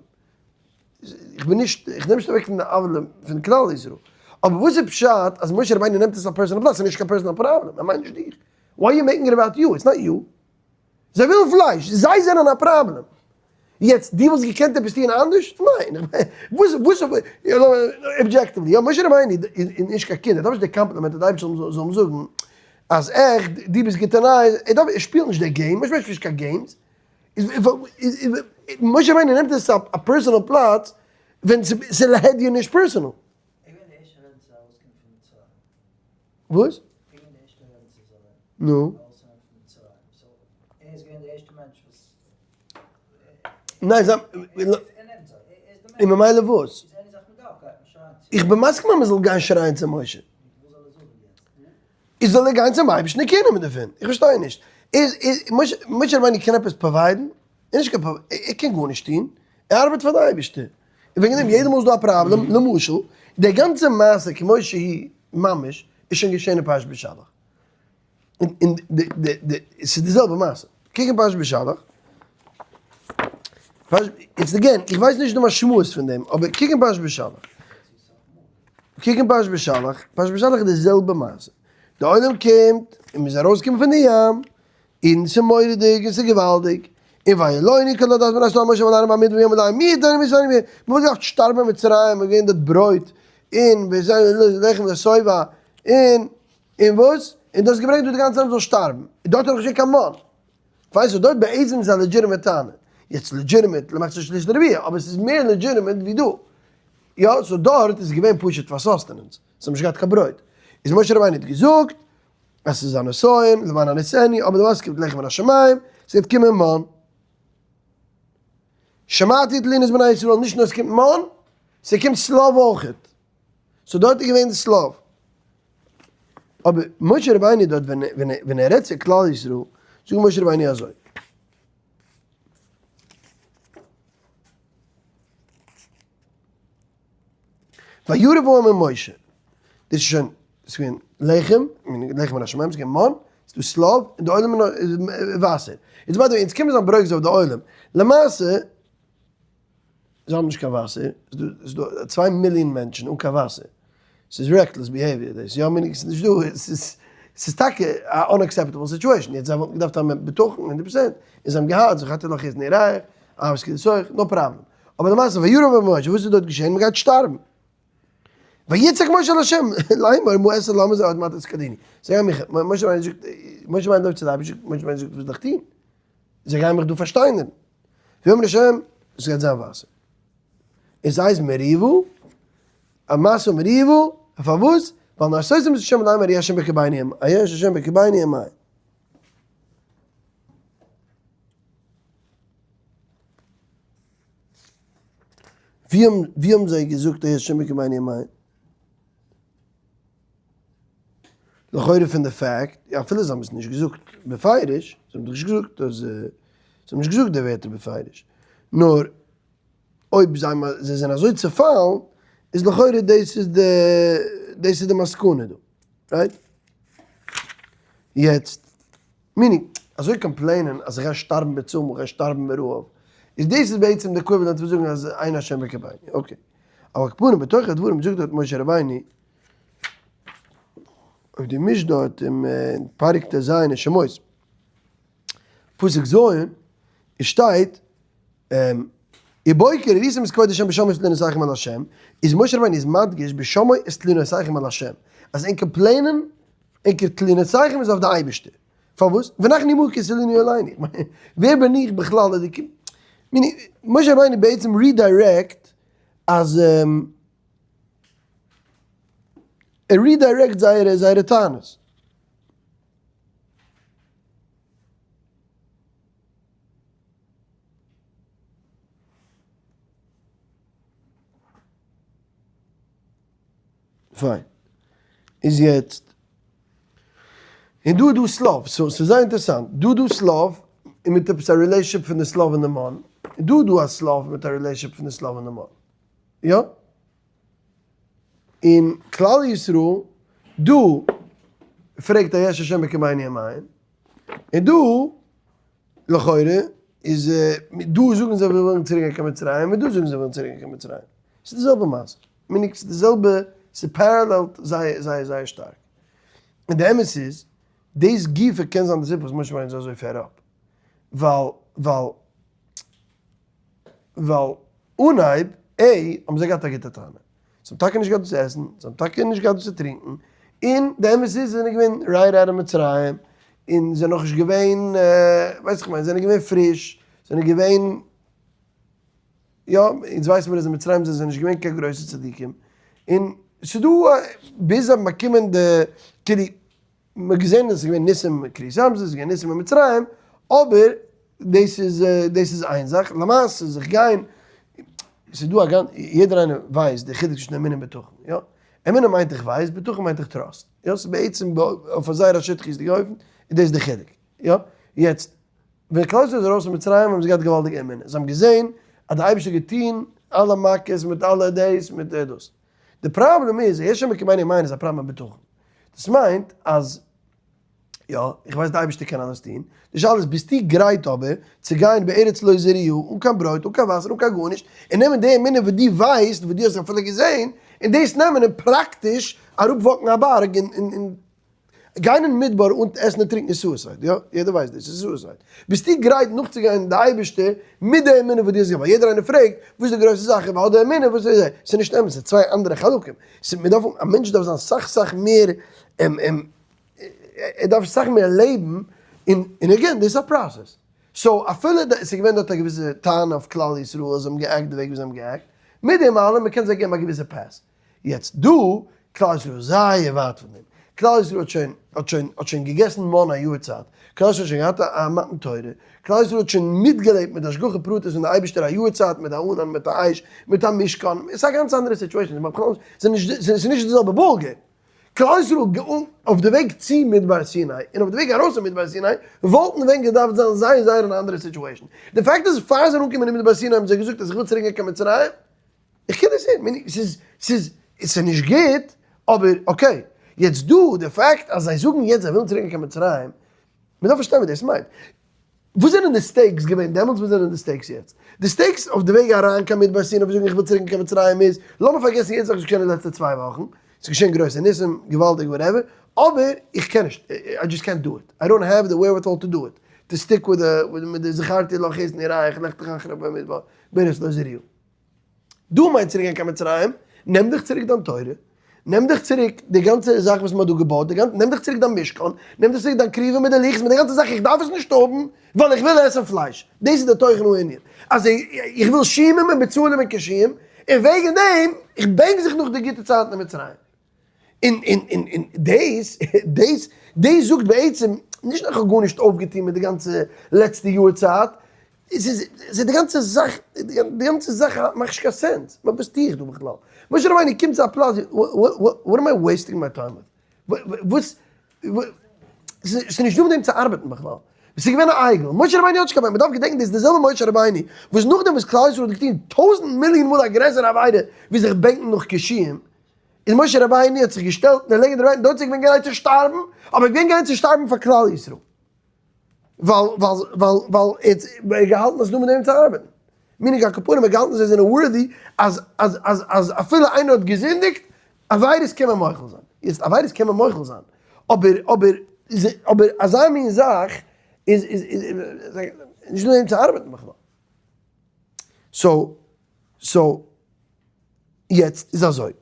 איך בין נישט, איך נעם נישט אוועק פון די עוולה פון כלל ישראל. אבער וואס איז פשט אז משה רבינו נעמט עס א personal פלאץ? ס'איז נישט קיין personal פראבלעם. ער מיינט נישט דיך. why you making it about you? it's not you. זיי ווילן פלייש, זיי זענען א פראבלעם. יעצט דו וואלסט געקענט עפעס טוען אנדערש? ניין. וואס וואס objectively, יא משה רבינו איז נישט קיין קינד, ער דארף נישט די קאמפלימענט אז די אייבערשטער זאל אים זאגן אז עכט דו ביסט גוטע נייעס, ער דארף ער שפילט נישט די game, משה רבינו שפילט נישט קיין games. משה רבינו נעמט עס א personal פלאץ ווען ס'איז להדיא נישט personal. וואס? נו? ניין זיי און ממילא וואס? איך בין מסכים אז מען זאל גיין שרייען צו משה. איז זאל ער גיין צום אייבערשטן און קעיר נעמען דערפון. איך פארשטיי נישט. איז איז משה משה רבינו קען עפעס provide ן? ער נישט קיין ער קען גארנישט טון. ער ארבעט פאר די אייבערשטער. און וועגן דעם יעדע מאל איז דא א פראבלעם, למשל, די גאנצע מעשה כמו שהיא ממש איז שוין געשען אין פרשת בשלח. און די די די ס'איז די זעלבע מעשה. קוק אין פרשת בשלח. יעצט again, איך ווייס נישט די משמעות פון דעם, אבער קוק אין פרשת בשלח. קוק אין פרשת בשלח, פרשת בשלח איז די זעלבע מעשה. די עולם קומט, און מ'איז ארויסגעקומען פון די ים, און ס'איז מורא'דיג און ס'איז געוואלדיג, און ויעלונו כל עדת בני ישראל על משה ועל אהרן במדבר ויאמרו להם מי יתנו מצרים מי, מ'וואלט געדארפט שטארבן אין מצרים, מ'וואלט געווען דארט ברויט, און לחם לשובע, און און וואס? און דאס געברענגט דא די גאנצע עם זאל שטארבן, און דארט איז נאך נישט געווען קיין מן. ווייסט דארט בעצם איז א legitimate טענה. יעצט legitimate למחצה שליש לרביע, אבער ס'איז מער legitimate ווי דא. יא, so דארט איז געווען פשוט פאר sustenance, זיי האבן נישט געהאט קיין ברויט. איז משה רבינו האט געזאגט אז ס'איז א נסיון, למען הנסני, אבער למעשה קומט לחם מן השמים, ס'גייט קומען מן. שמעתי את לינת בני ישראל, נישט נאר ס'קומט מן, ס'קומט שליו אויכעט. so דארט איז געווען די שליו. אבער משה רבינו דארט ווען ער רעדט צו כלל ישראל, זאגט משה רבינו אזוי. וירב העם עם משה, דאס איז שוין, עס איז געווען לחם, לחם מן השמים, עס איז געווען מן, עס איז דא שליו, און די עולם איז וואסער. יעצט by the way, אונז קען מען זיין ברוגז אויף די עולם, למעשה, זיי האבן נישט קיין וואסער, עס איז דא 2 מיליאן מענטשן אן קיין וואסער, עס איז reckless behavior דאס, יא מיין איך, עס איז נישט דא, עס איז, עס איז טאקע א unacceptable situation, יעצט זיי וואלטן געדארפט האבן בטחון הונדערט פראצענט, און זיי האבן געהאט, זכרתי לך את נעריך, אהבת קדשך, no problem. אבער למעשה וירב העם עם משה, וואס איז דארט געשען? מען גייט שטארבן. ויצעק משה אל השם, לאמר מה אעשה לעם הזה עד מתי תסקלני. זיי גייען מיך, משה רבינו זאגט, משה רבינו לויפט צו די אייבערשטער, משה רבינו זאגט וואס זאל איך טון? זיי גייען מיך דא פארשטיינערן. ויאמר השם, עס גייט זיין וואסער. און ס'הייסט מריבה, א מסה מריבה, פארוואס? ווייל נסותם את השם לאמר יהיה השם בקרבנו המה, היה השם בקרבנו המה. ווי האבן זיי געזאגט היה השם בקרבנו המה? לכאורה פון די fact, אפילו זיי האבן עס נישט געזאגט בפירוש, זיי האבן דאך נישט געזאגט אז, זיי האבן נישט געזאגט די ווערטער בפירוש, נאר אויב זיי זיי זענען אזוי צעפאלן, איז לכאורה דאס איז די, דאס איז די מסקנא דא, right? יעצט, meaning, אזוי complain ען אז איך גיי שטארבן בצמא, איך גיי שטארבן ברעב, איז דאס איז בעצם די equivalent פון זאגן אז אין השם בקרבנו, okay. אבער על כל פנים בתוך הדברים זאגט דארט משה רבינו. אויב דו מישט דארט אין פרק ט ז אין שמות, פסוק ז', עס שטייט, ובוקר וראיתם את כבוד השם בשמעו את תלונותיכם אל השם, איז משה רבינו איז מדגיש בשמעו את תלונותיכם אל השם, אז ענקער פלענען, ענקער תלונותיכם איז אויף די אייבערשטער. פארוואס? ונחנו מה כי תלינו עלינו. ווער בין איך בכלל אז דו קומסט? משה רבינו בעצם redirect אז ער redirect זייערע זייערע טענות. פיין. איז יעצט, און דא איז דא שליו, so ס'איז זייער אינטערעסאנט, דא איז דא שליו און מיט עפעס א relationship פון די שליו און די מן, און דא איז דא א שליו מיט א relationship פון די שליו און די מן. יא? און כלל ישראל דא פרעגט היש השם בקרבנו אם אין, און דא לכאורה איז דא זאגן זיי ווילן צוריק גיין קיין מצרים און דא זאגן זיי ווילן צוריק גיין קיין מצרים, ס'איז די זעלבע מעשה, מיניג ס'איז די זעלבע, ס' parallel ט זייער זייער זייער שטארק, און די אמת איז דאס גופא קען זיין די סיבה וואס משה רבינו איז אזוי fed up, ווייל ווייל ווייל אנהייב ע האבן זיי געהאט א גוטע טענה, זיי האבן טאקע נישט געהאט וואס צו עסן, זיי האבן טאקע נישט געהאט וואס צו טרינקען, און די אמת איז זיי זענען געווען right out of מצרים, און זיי זענען נאכנישט געווען, ווייס איך מיין, זיי זענען געווען פריש, זיי זענען געווען, יא, אונז ווייסן מיר אז אין מצרים זענען זיי נישט געווען קיין גרויסע צדיקים, און ס'דא ביז זיי האבן באקומען די, כאילו, מען האט געזען אז עס איז געווען ניסים אין קריעת ים סוף, עס איז געווען ניסים אין מצרים, אבער דאס איז דאס איז איין זאך, למעשה זיך גיין, עס איז דא א גאנ, יעדער איינער ווייסט די חילוק צווישן אמונה און בטחון, יא? אמונה מיינט איך ווייס, בטחון מיינט איך trust, יא? ס'איז בעצם אויף א זייער א שטחיות'דיגע אופן איז דאס די חילוק, יא? יעצט, ווען כלל ישראל איז ארויס פון מצרים האבן זיי געהאט געוואלדיגע אמונה, זיי האבן געזען אז די אייבערשטער האט געטון אלע מכות מיט אלע דאס מיט דאס, די פראבלעם איז, היש השם בקרבנו אם אין איז א פראבלעם מיט בטחון. דאס מיינט אז יא, איך ווייס די אייבערשטער קען אלעס טון, די שאלה איז ביסטו גרייט אבער צו גיין בארץ לא זרועה אן קיין ברויט אן קיין וואסער אן קיין גארנישט, און נעמען די אמונה וואס דו ווייסט וואס דו האסט אפילו געזען, און דאס נעמען און פראקטיש אראפוואקן א בארג און און גיין אין מדבר אן עסן און טרינקען איז suicide, יא, יעדער ווייסט דאס, ס'איז suicide. ביסטו גרייט נאכצוגיין די אייבערשטער מיט די אמונה וואס דו האסט געהאט? ווייל יעדער איינער פרעגט, וואס איז די גרויסע זאך? איך האב די אמונה, וואס איז? ס'איז נישט אמת, ס'איז צוויי אנדערע חלקים. ס'איז מ'דארף, א מענטש דארף זיין סאך סאך מער, ער דארף סאך מער לעבן, און און again, דאס איז א process. so אפילו ס'איז געווען דארט א געוויסע טענה אויף כלל ישראל אז זיי האבן גע'עקט די וועג ווי זיי האבן גע'עקט, מיט דעם אלעם, מ'קען זיי געבן א געוויסע pass. יעצט דא, כלל ישראל איז זייער ווייט פון דעם, כלל ישראל האט שוין האט שוין האט שוין געגעסן מן א יאר צייט, כלל ישראל האט שוין געהאט א מתן תורה, כלל ישראל האט שוין מיטגעלעבט מיט השגחה פרטית פון די אייבערשטער א יאר צייט מיט א ענן מיט א אש מיט א משכן, ס'איז א גאנץ אנדערע situation, ס'איז נישט די זעלבע ball game. כלל ישראל אויף די וועג צו מדבר סיני און אויף די וועג ארויס פון מדבר סיני וואלטן ווען געדארפט זיין זייער זייער אן אנדערע situation. די פאקט אז פאר זיי אנקומען אין מדבר סיני האבן זיי געזאגט אז איך וויל צוריק גיין קיין מצרים, איך קען דאס זען, ס'איז, ס'איז, ס'איז נישט גוט, אבער okay. יעצט דא, די פאקט אז זיי זאגן יעצט זיי ווילן צוריק גיין קיין מצרים, מ'דארף פארשטיין וואס דאס מיינט. וואס זענען די stakes געווען דעמאלטס, וואס זענען די stakes יעצט? די stakes אויף די וועג אריין קיין מדבר סיני, וואס זאגן איך וויל צוריק גיין קיין מצרים איז, לאמיר פארגעסן יעדע זאך וואס איז געשען אין די לעצטע צוויי וואכן, ס'איז געשען גרויסע ניסים, געוואלדיג whatever, אבער איך קען נישט, I just קענט דו איט, איי דאנט העוו די ווערוויטאל טו דו איט, to stick with the, מיט די זכרתי לך חסד נעורייך לכתך אחרי במדבר, בארץ לא זרועה. דו מיינסט צוריק גיין קיין מצרים? נעם דיך צוריק דיין תורה, נעם דיך צוריק די גאנצע זאך וואס מען האט דא געבויט, די גאנצע, נעם דיך צוריק דיין משכן, נעם דיך צוריק דיין כרובים מיט די לוחות, מיט די גאנצע זאך, איך דארף עס נישט האבן, ווייל איך וויל עסן פלייש. דאס איז די תוכן הענין. אז איך וויל שומים און בצלים און קישואים, און וועגן דעם, איך בענק זיך נאך די גוטע צייטן אין מצרים. און און און און דאס, דאס, דאס זאגט בעצם, נישט נאר איך האב גארנישט אויפגעטון מיט די גאנצע לעצטע יאר צייט, עס איז, עס איז די גאנצע זאך, די גאנצע זאך מאכט נישט קיין sense, וואס טו איך דא בכלל? משה רבינו קומט צו א פלאץ, what am I wasting my time with? וואס, ס'איז נישט דא מיט וועם צו ארבעטן בכלל. עס איז געווען א עגל, משה רבינו האט נישט קיין, מ'דארף געדענקען דאס איז די זעלבע משה רבינו וואס נאכדעם וואס כלל ישראל האט געטון טויזנט מיליאן מאל א גרעסערע עבירה ווי זיך בענקן נאך קישואים, און משה רבינו האט זיך געשטעלט און ער לעגענדער דארט איז געווען גרייט צו שטארבן, אבער געווען גרייט צו שטארבן פאר כלל ישראל, ווייל ווייל ווייל ווייל ער האט געהאלטן אז ס'דא מיט וועם צו ארבעטן, מנהג הכפרים האט געהאלטן זיי זענען worthy אז אז אז אז אפילו איינער האט געזינדיגט, עבירות קען מען מוחל זיין, יעצט עבירות קען מען מוחל זיין, אבער אבער אבער אזא מין זאך איז איז איז נישט דא וועם צו ארבעטן בכלל. so so יעצט איז אזוי.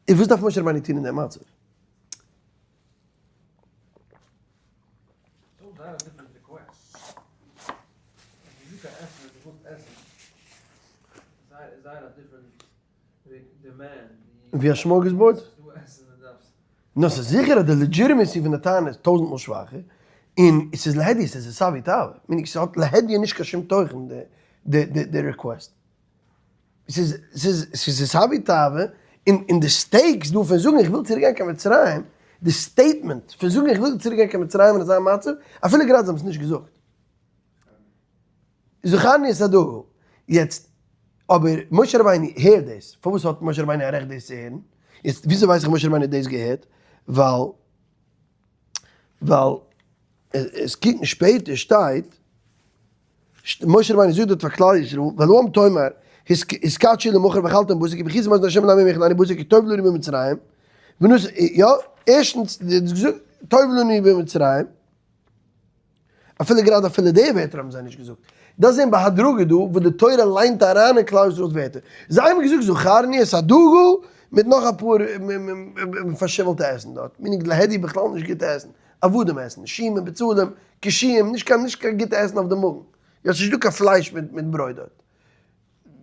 און וואס דארף משה רבינו טון אין דעם מצב? ווי א smorgasbord? נאר ס'איז זיכער אז די legitimacy פון די טענה איז טויזנט מאל שוואכער, און ס'איז להדיא, ס'איז הסיבי תאווה, meaning ס'האט להדיא נישט קיין שום תוכן די request. ס'איז ס'איז ס'איז הסיבי תאווה, און און די stakes דא פון זאגן איך וויל צוריק גיין קיין מצרים, די statement פון זאגן איך וויל צוריק גיין קיין מצרים אין אזא מצב, אפילו גראדע זיי האבן עס נישט געזאגט. זכרנו את הדגה. יעצט, אבער משה רבינו הערט דאס, פארוואס האט משה רבינו א רעכט דאס צו הערן? יעצט וויאזוי ווייס איך משה רבינו האט דאס געהערט? ווייל ווייל עס קוקן שפעטער שטייט משה רבינו זאגט דארט פאר כלל ישראל ולאם תאמר התקדשו למחר ואכלתם בשר כי בכיסם אוזני השם לעמים יכלני בשר כי טוב לנו במצרים ונוס יא ערשטנס טוב לנו במצרים אפילו גראדע אפילו די ווערטער האבן זיי נישט געזאגט. דאס זעהן בהדרגה דא וואס די תורה ליינט אריין אין כלל ישראל'ס ווערטער. זיי האבן געזאגט זכרנו את הדגה מיט נאך אפאר פארשימלטע עסן דארט, meaning להדיא בכלל נישט גוטע עסן, עבדים עסן, שומים בצלים, קישואים, נישט קיין נישט קיין גוטע עסן אויף די מאגן. יא ס'נישט דא קיין פלייש מיט מיט ברויט דארט.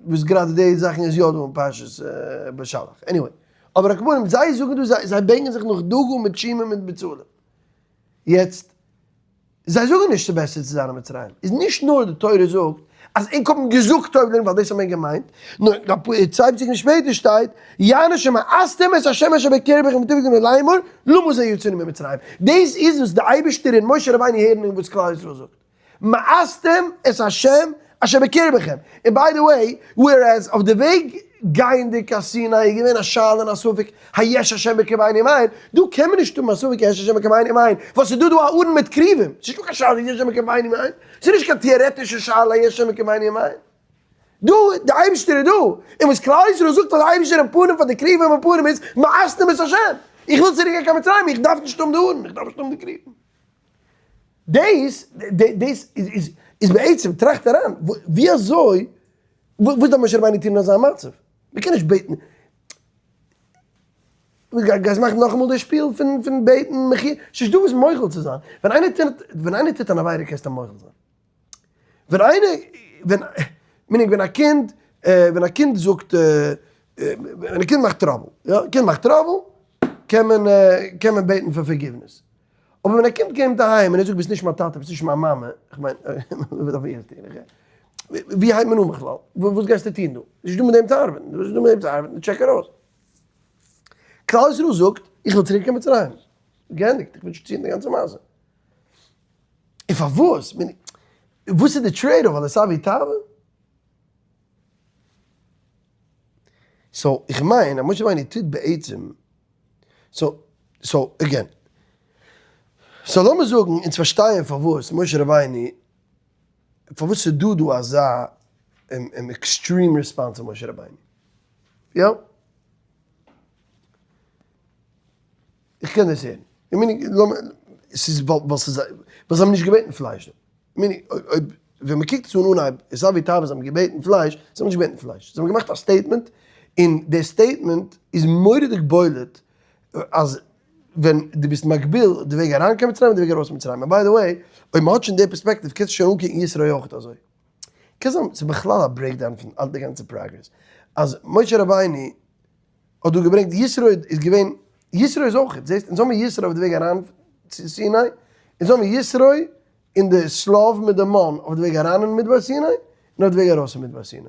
וואס גראדע די זאכן איז יא דא אין פרשת בשלח. anyway. אבער על כל פנים זיי זאגן דא זיי זיי בענקען זיך נאך דגה מיט שומים מיט בצלים. יעצט, זיי זאגן נישט ס'איז בעסער צו זיין אין מצרים, איז נישט נאר די תורה זאגט אז ענק האבן געזאגט טוב לנו ווייל דאס האט מען געמיינט, נאר אפאר צוויי פסוקים שפעטער שטייט יענו שמאסתם את ה' אשר בקרבכם ותפקדו לאמור למה זה יצאנו ממצרים, דאס איז וואס די אייבערשטער און משה רבינו הערן און וואס כלל ישראל זאגט. מאסתם את השם אשר בקרבכם, און by the way, whereas אויף די וועג גייענדיג קיין סיני איז געווען א שאלה און א ספק היש השם בקרבינו אם אין, דא קען מען נישט האבן א ספק היש השם בקרבינו אם אין, ווייל ס'איז דא דא א ארון מיט כרובים, ס'איז נישטא קיין שאלה היש השם בקרבינו אם אין, ס'איז נישט קיין טעארעטישע שאלה היש השם בקרבינו אם אין. דא, די אייבערשטער איז דא, און וואס כלל ישראל זאגט פאר די אייבערשטער אין פנים פאר די כרובים אין פנים איז מאסתם את השם, איך וויל צוריק גיין קיין מצרים, איך דארף נישט האבן די ארון, איך דארף נישט האבן די כרובים. דאס דאס איז איז בעצם טראכט אריין ווי אזוי וואס דארף משה רבינו טון אין אזא מצב? מען קען נישט בעטן גייסט מאכן נאכאמאל די שפיל פון פון בעטן מחילה ס'נישט דא וואס מוחל צו זיין ווען איינער טוט ווען איינער טוט אן עבירה קענסטו מוחל זיין ווען איינער ווען meaning ווען א קינד ווען א קינד זאגט ווען א קינד מאכט trouble יא קינד מאכט trouble קען מען קען מען בעטן פאר forgiveness אבער ווען א קינד קומט אהיים און ער זאגט ביסט נישט מיין טאטע ביסט נישט מיין מאמע, איך מיין וואס דארף איך יעצט טון? ווי הייבט מען אן בכלל? וואס גייסטו טון דא? נישט דא מיט דעם צו ארבעטן, נישט דא מיט דעם צו ארבעטן, טשעק ארויס. כלל ישראל זאגט איך וויל צוריק קיין מצרים, געענדיגט, איך וויל נישט טון די גאנצע מעשה. און פארוואס? וואס איז די trade off? ווייל עס איז אבי תאווה? so איך מיין אז משה רבינו טוט בעצם so so again so לאמיר זאגן אונז פארשטייען פארוואס משה רבינו פארוואס ס'איז דא דא אזא extreme response פון משה רבינו יא? איך קען דאס הערן. איך מיין לאמיר ס'איז ווייל ס'איז ווייל זיי האבן נישט געבעטן פלייש דא. מיין אויב ווען מ'קוקט עס אן אנהייב איז אבי תאווה זיי האבן געבעטן פלייש, זיי האבן נישט געבעטן פלייש, זיי האבן געמאכט א statement און די statement איז מורא'דיג בולט אז ווען דו ביסט מגביל די וועג אריין קיין מצרים און די וועג ארויס פון מצרים, און by the way אויב מ'האט שוין די פערספעקטיוו קענסטו שוין אנקוקן יתרו אויכעט אזוי. קען זיין ס'איז בכלל א breakdown פון די גאנצע progress אז משה רבינו האט דא געברענגט יתרו איז געווען, יתרו איז אויכעט, זעסט אונז האבן יתרו אויף די וועג אריין צו סיני, אונז האבן יתרו און די שליו מיט די מן אויף די וועג אריין אין מדבר סיני, און אויף די וועג ארויס אין מדבר סיני.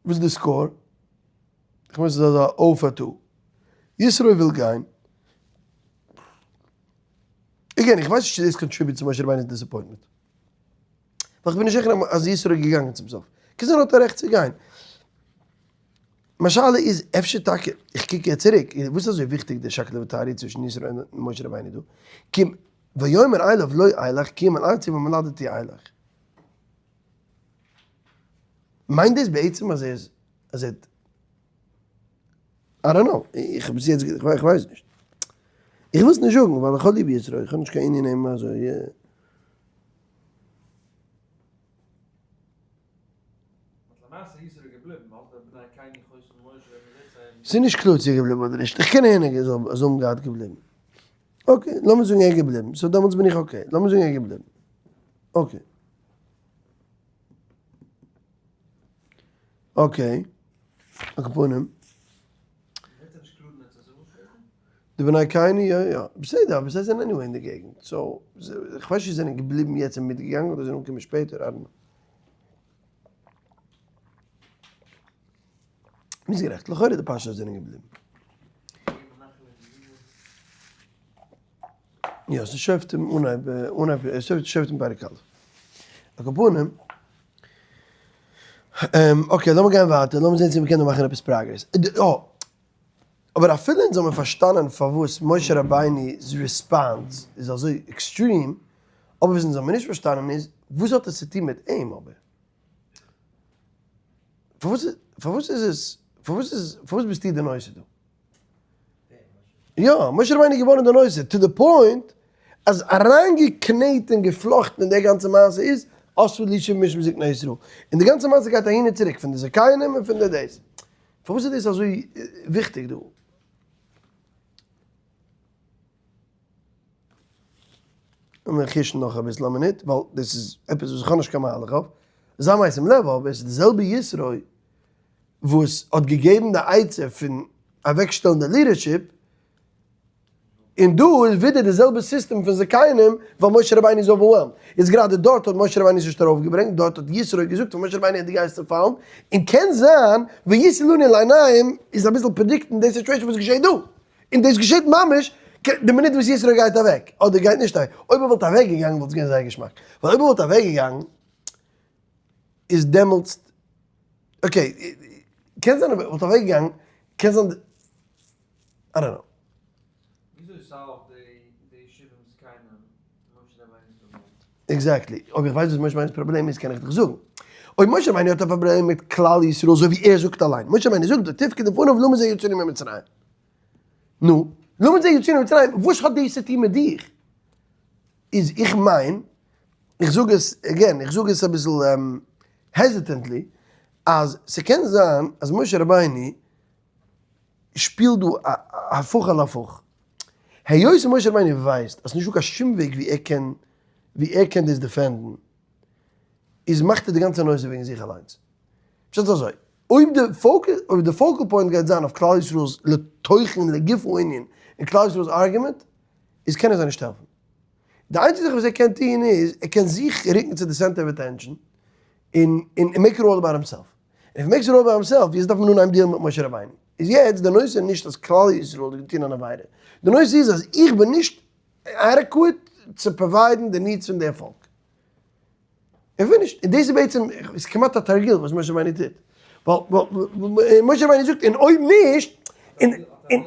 וואס איז די score? איך מיין ס'איז אזא o פאר two. יתרו וויל גיין. again, איך ווייס נישט צו דאס contribute צו משה רבינו'ס disappointment. ווייל כ'בין נישט זיכער אז יתרו איז געגאנגען צום סוף. קען זיין ער האט א רעכט צו גיין. מיין שאלה איז אפשר טאקע, איך קוק יעצט צוריק, וואס איז אזוי וויכטיג די שקלא וטריא צווישן יתרו און משה רבינו דא? כי ויאמר אליו לא אלך כי אם אל ארצי ומולדתי אלך. מיינט דאס בעצם אז ער איז אז ער האט. I don't know, איך האב עס יעצט, איך ווייס נישט. איך וויל עס נישט זאגן ווייל איך האב ליב יתרו, איך האב נישט קיין ענין אים אזוי. ס'איז נישט קלאר צו ער איז געבליבן אדער נישט, איך קען הערן ער זאל האבן געהאט געבליבן. okay, לאמיר זאגן ער איז געבליבן, so דעמאלטס בין איך okay, לאמיר זאגן ער איז געבליבן. okay. okay, על כל פנים. די בני קיני יא יא, בסדר אבער זיי זענען anyway אין די געגנט, so איך ווייס נישט צו זיי זענען געבליבן יעצט און מיטגעגאנגען אדער זיי זענען אנגעקומען שפעטער, I don't know. ביסט גערעכט, לכאורה די פשט אז זיי זענען געבליבן. יא, ס'איז שופטים אנהייב, אנהייב, שופטים פרק א'. על כל פנים, okay לאמיר גיין ווייטער, לאמיר זען צו מ'קען דא מאכן עפעס progress. אבער אפילו אונז האבן פארשטאנען פארוואס משה רבינו'ס response איז אזוי extreme, אבער וואס אונז האבן נישט פארשטאנען איז, וואס האט עס צו טון מיט אים אבער? פארוואס פארוואס איז עס פארוואס איז פארוואס ביסטו די נושא דא? יא, משה רבינו איז געווארן די נושא, to the point אז אריינגעקנעט און געפלאכטן אין די גאנצע מעשה איז אספו לי שבעים איש מזקני ישראל, און די גאנצע מעשה גייט אהין און צוריק פון די זקנים און פון די דאס. פארוואס איז דאס אזוי וויכטיג דא? לאמיר חוש'ן נאך אביסל א מינוט, ווייל דאס איז עפעס וואס איך האב נישט קיין מהלך אויף. זיי משים לב אבער עס איז די זעלבע יתרו וואס האט געגעבן די עצה פון אוועקשטעלן די leadership, און דא איז ווידער די זעלבע סיסטעם פון זקנים, ווייל משה רבינו איז overwhelmed. יעצט גראדע דארט האט משה רבינו עס נישט ארויפגעברענגט, דארט האט יתרו געזאגט פאר משה רבינו אז דו גייסט צופאלן, און קען זיין וישאו לנו לעיניים איז אביסל predict ן די situation וואס געשעט דא. און דאס געשעט ממש די מינוט וואס יתרו גייט אוועק, אדער גייט נישט אוועק, אויב ער וואלט אוועק געגאנגען וואלט עס געווען זייער געשמאק, ווייל אויב ער וואלט אוועק געגאנגען איז דעמאלטס, okay, קען זיין אויב ער וואלט אוועק געגאנגען, קען זיין, I don't know. וויאזוי solve די שבעים זקנים משה רבינו'ס פראבלעם? exactly, אויב איך ווייס וואס משה רבינו'ס פראבלעם איז קען איך דיך זאגן. אויב משה רבינו האט א פראבלעם מיט כלל ישראל אזוי ווי ער זאגט אליין, משה רבינו זאגט ותפקד לפניו למה זה יצאנו ממצרים. נו, למה זה יצאנו ממצרים, וואס האט דאס צו טון מיט דיך? איז איך מיין, איך זאג עס again, איך זאג עס אביסל hesitantly, אז ס'קען זיין אז משה רבינו שפילט דא א הפוך על הפוך. היות משה רבינו ווייסט אז ס'נישטא קיין שום וועג ווי ער קען ווי ער קען דאס defend ן, איז מאכט ער די גאנצע נושא וועגן זיך אליינס. פשט איז אזוי, אויב די focus אויב די focal point גייט זיין אויף כלל ישראל'ס לתוכן לגוף הענין און כלל ישראל'ס argument, איז קען ער זיי נישט העלפן. די איינציגע זאך וואס ער קען טון איז, ער קען זיך רוקן צו די center of attention און און make it all about himself. און if makes it all about himself, יעצט דארף מען אנהייבן deal ן מיט משה רבינו. איז יעצט די נושא נישט אז כלל ישראל האט געטון אן עבירה, די נושא איז אז איך בין נישט adequate צו provide ן די needs פון די פאלק. איך וויל נישט, און דאס איז בעצם, איז כמעט א תרגיל וואס משה רבינו טוט. ווייל משה רבינו זאגט, און אויב נישט, און, און,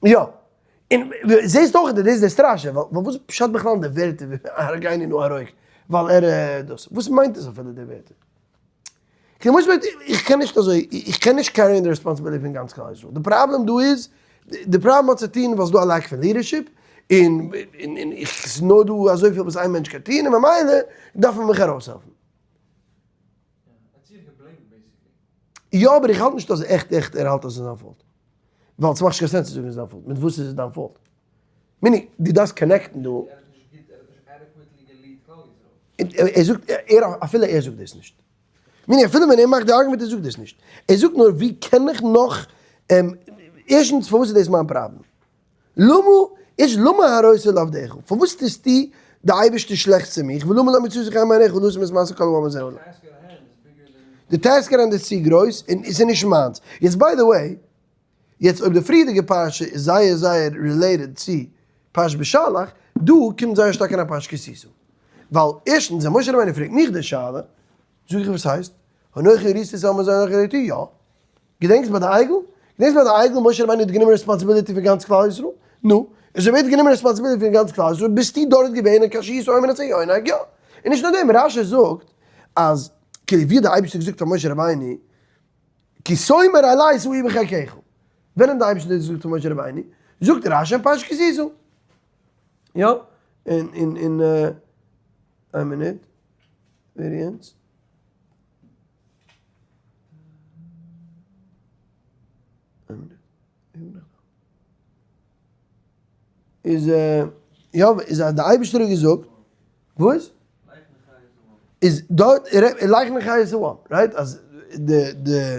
יא, און זעסט אויך דאס איז די סטראשע, ווייל וואס פשט בכלל אין די ווערטער הרגני נא הרוג, ווייל ער דאס, וואס מיינט עס אפילו די ווערטער? כמו ש איך קען נישט אזוי, איך קען נישט carry ען די responsibility פון גאנץ כלל ישראל, די פראבלעם דא איז, די פראבלעם האט צו טון ווייל ס'דא א lack פון leadership, און און איך ס'איז נאר דא אזויפיל וואס איין מענטש קען טון, און ממילא דארף מען מיך ארויסהעלפן. יא אבער איך האלט נישט אז עכט עכט ער האלט אז ס'איז זיין fault. ווייל ס'מאכט נישט קיין sense צו זאגן ס'איז זיין fault, מיט וואס איז עס דיין fault? meaning דו דארפסט connect ן דא. ער זאגט, ער אפילו ער זאגט דאס נישט. meaning אפילו ווען ער מאכט די argument ער זאגט דאס נישט. ער זאגט נאר ווי קען איך נאך, ערשטנס פארוואס איז דאס מיין פראבלעם? למה איש למה הרעותה לעבדיך? פארוואס טוסטו די אייבערשטער שלעכטס צו מיך? ולמה לא מצאתי חן בעיניך ולשים את משא כל העם הזה עלי? די task at hand איז צו גרויס און עס איז נישט מיינס. יעצט by the way, יעצט אויב די פריערדיגע פרשה איז זייער זייער related צו פרשת בשלח, דא קומט זייער שטארק אריין פרשת כי תשא. ווייל ערשטנס ווען משה רבינו פרעגט מיך די שאלה, זאג איך וואס הייסט? אנכי הריתי את העם הזה אנכי הריתי? יא. געדענקסט ביי די עגל? געדענקסט ביי די עגל משה רבינו האט גענומען responsibility פון גאנץ כלל ישראל? נו, איז אויב ער האט גענומען responsibility פון גאנץ כלל ישראל ביסטו דארט געווען און כאשר ישא אומר את היונק? יא. און נישט נאר דעם, רש"י זאגט אז כאילו ווי האט די אייבערשטער געזאגט פאר משה רבינו כי תאמר אלי שאו בחיקך. ווען האט די אייבערשטער דאס געזאגט פאר משה רבינו? זאגט רשי אין פרשת כי תשא. יא, אין אין אין איין מינוט, ווער יענץ? איין מינוט. איז יא איז אז די אייבערשטער האט געזאגט וואס? איז דארט לך נחה את העם right אז די די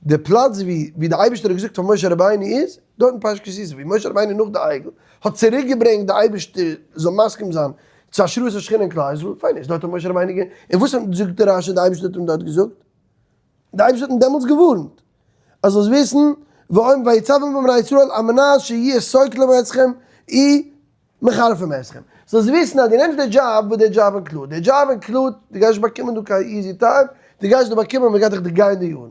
די פלאץ ווי ווי די אייבערשטער האט געזאגט פאר משה רבינו איז דארט אין פרשת כי תשא ווי משה רבינו נאך די עגל האט צוריק געברענגט די אייבערשטער זאל מסכים זיין צו השראת השכינה אין כלל ישראל פיין איז דארט האט משה רבינו גע און וואס זאגט די רשי די אייבערשטער האט אים דארט געזאגט? די אייבערשטער האט אים דעמאלטס געווארנט אז זאלסט וויסן, ואומר ויצוום בבני ישראל על מנת שיהיה סוקלים אתכם אי מחרפים אתכם, זאלסט וויסן אז דו נעמסט די דזשאב וואס די דזשאב include, די דזשאב include דו גייסט נישט באקומען דא קיין easy time, דו גייסט דא באקומען מען גייט דיך דערגיין די יארן.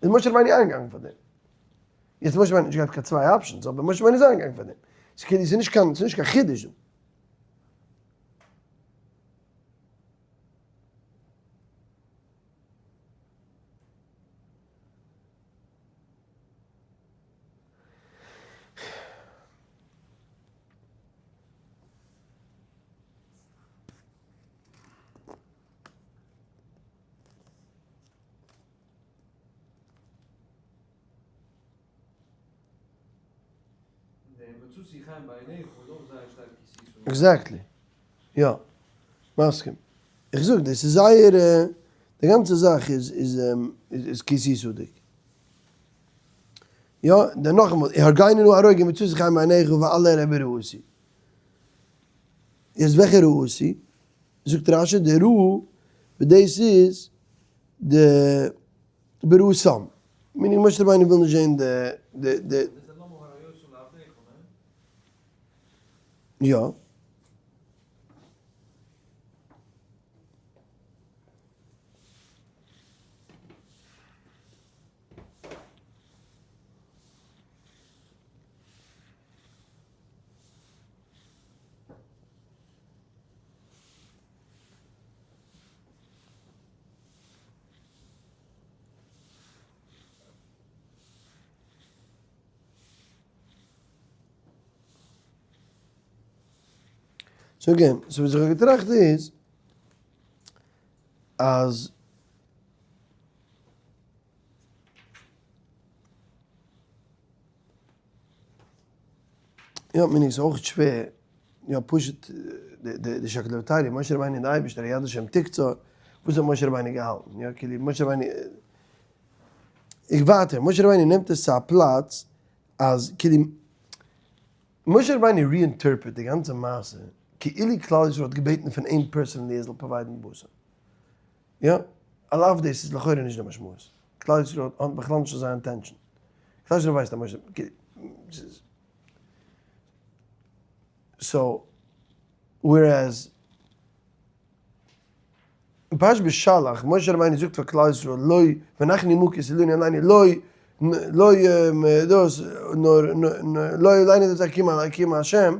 איז משה רבינו איינגעגאנגען פאר דעם. יעצט משה רבינו האט נישט געהאט קיין צוויי options, אבער משה רבינו איז איינגעגאנגען פאר דעם. ס'איז נישט קיין, ס'איז נישט קיין חידוש דא. Exactly. יא. מסכים. איך זאג דיר, ס'איז זייער, די גאנצע זאך איז איז איז כי תשא'דיג. יא, דער נאכאמאל, הרגני נא הרוג ומצאתי חן בעיניך ואל אראה בראותי. יעצט וועלכע ראותי? זאגט רשי די ראו וואס דאס איז די בראותם. meaning משה רבינו וויל נישט זען די די די. יא. So again, so וואס איך האב געטראכט איז אז יא, מיר איז אויך שווער, יא פשוט די שקלא וטריא, משה רבינו און די אייבערשטער, יד השם תקצור, וואס האט משה רבינו געהאלטן, יא כאילו משה רבינו, איך ווייטער, משה רבינו נעמט עס צו א פלאץ אז כאילו, משה רבינו reinterpret די גאנצע מעשה כאילו כלל ישראל האט געבעטן פון אים personally ער זאל provide ן בשר, יא, על אף דאס איז לכאורה נישט די משמעות, כלל ישראל האט בכלל נישט אזא intention, כלל ישראל ווייסט אז משה, so, whereas אין פרשת בשלח, משה רבינו זאגט פאר כלל ישראל לא ונחנו מוכות אלוני עלינו לא לא דאס נאר לא עלינו דאס הקים הקים השם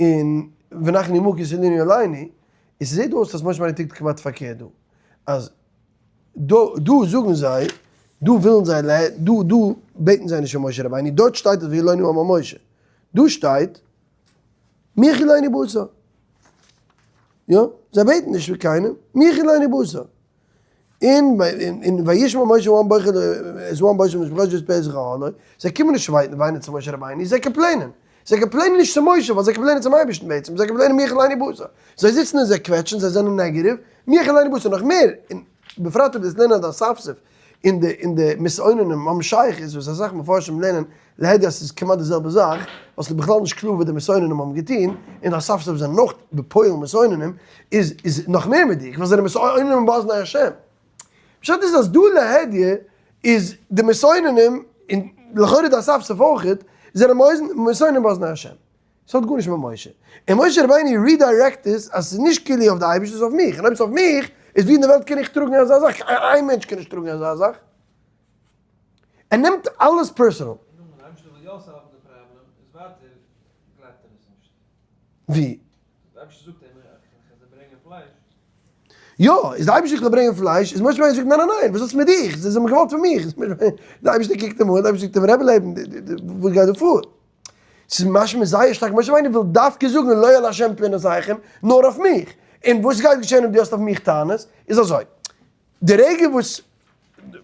און ונחנו מוכות אלוני עלינו, און ס'זעט אויס אז משה רבינו טוט כמעט פארקערט דא, אז דא דא זאגן זיי, דא ווילן זיי דא דא בעטן זיי נישט פון משה רבינו, דארט שטייט אז וילונו העם על משה, דא שטייט מי יאכילני בשר. יא, זיי בעטן נישט פון קיינעם, מי יאכילני בשר. און וישמע משה העם בוכה את העם בוכה משפחות פסח אהלו, זיי קומען נישט וויינען צו משה רבינו, זיי complain ען. זיי complain ען נישט צו משה, ווייל זיי complain ען צום אייבערשטן בעצם, זיי complain ען מי יאכילני בשר. זיי זיצן און זיי קוועטשן, זיי זענען negative, מי יאכילני בשר, נאך מער, און בפרט אויב דאס לערנען די אספסוף און די און די מתאוננים האבן שייכות, וואס אסאך מפרשים לערנען להדיא אז ס'איז כמעט די זעלבע זאך, ווייל ס'איז בכלל נישט קלאר וואס די מתאוננים האבן געטון, און די אספסוף זענען אויך בפועל מתאוננים, איז איז נאך מער מדויק, ווייל זיי זענען מתאוננים באזני השם. פשט איז אז דא להדיא איז די מתאוננים, און לכאורה די אספסוף אויכעט, זענען מתאוננים באזני השם. ס'האט גארנישט מיט משה. און משה רבינו redirect עס אז ס'איז נישט כאילו אויף די אייבערשטער ס'איז אויף מיך, און אויב ס'איז אויף מיך, איז ווי אין די וועלט קען איך טראגן אזא זאך? איין מענטש קען נישט טראגן אזא זאך. ער נעמט אלעס personal. ווי? יא, איז די אייבערשטער איך זאל ברענגען פלייש, איז משה רבינו זאגט ניין ניין ניין, וואס האסטו מיט דיך, זיי האבן געוואלט פון מיך, די אייבערשטער קוקט אים אן, די אייבערשטער זאגט אים רבי לעבן, וואס גייט דא פאר? ס'איז משמע זייער שטארק, משה רבינו וויל דווקא זאגן לא על השם תלונותיכם, נאר אויף מיך, און וואס גייט געשען אויב דו האסט אויף מיך טענות, איז אזוי, די רגע וואס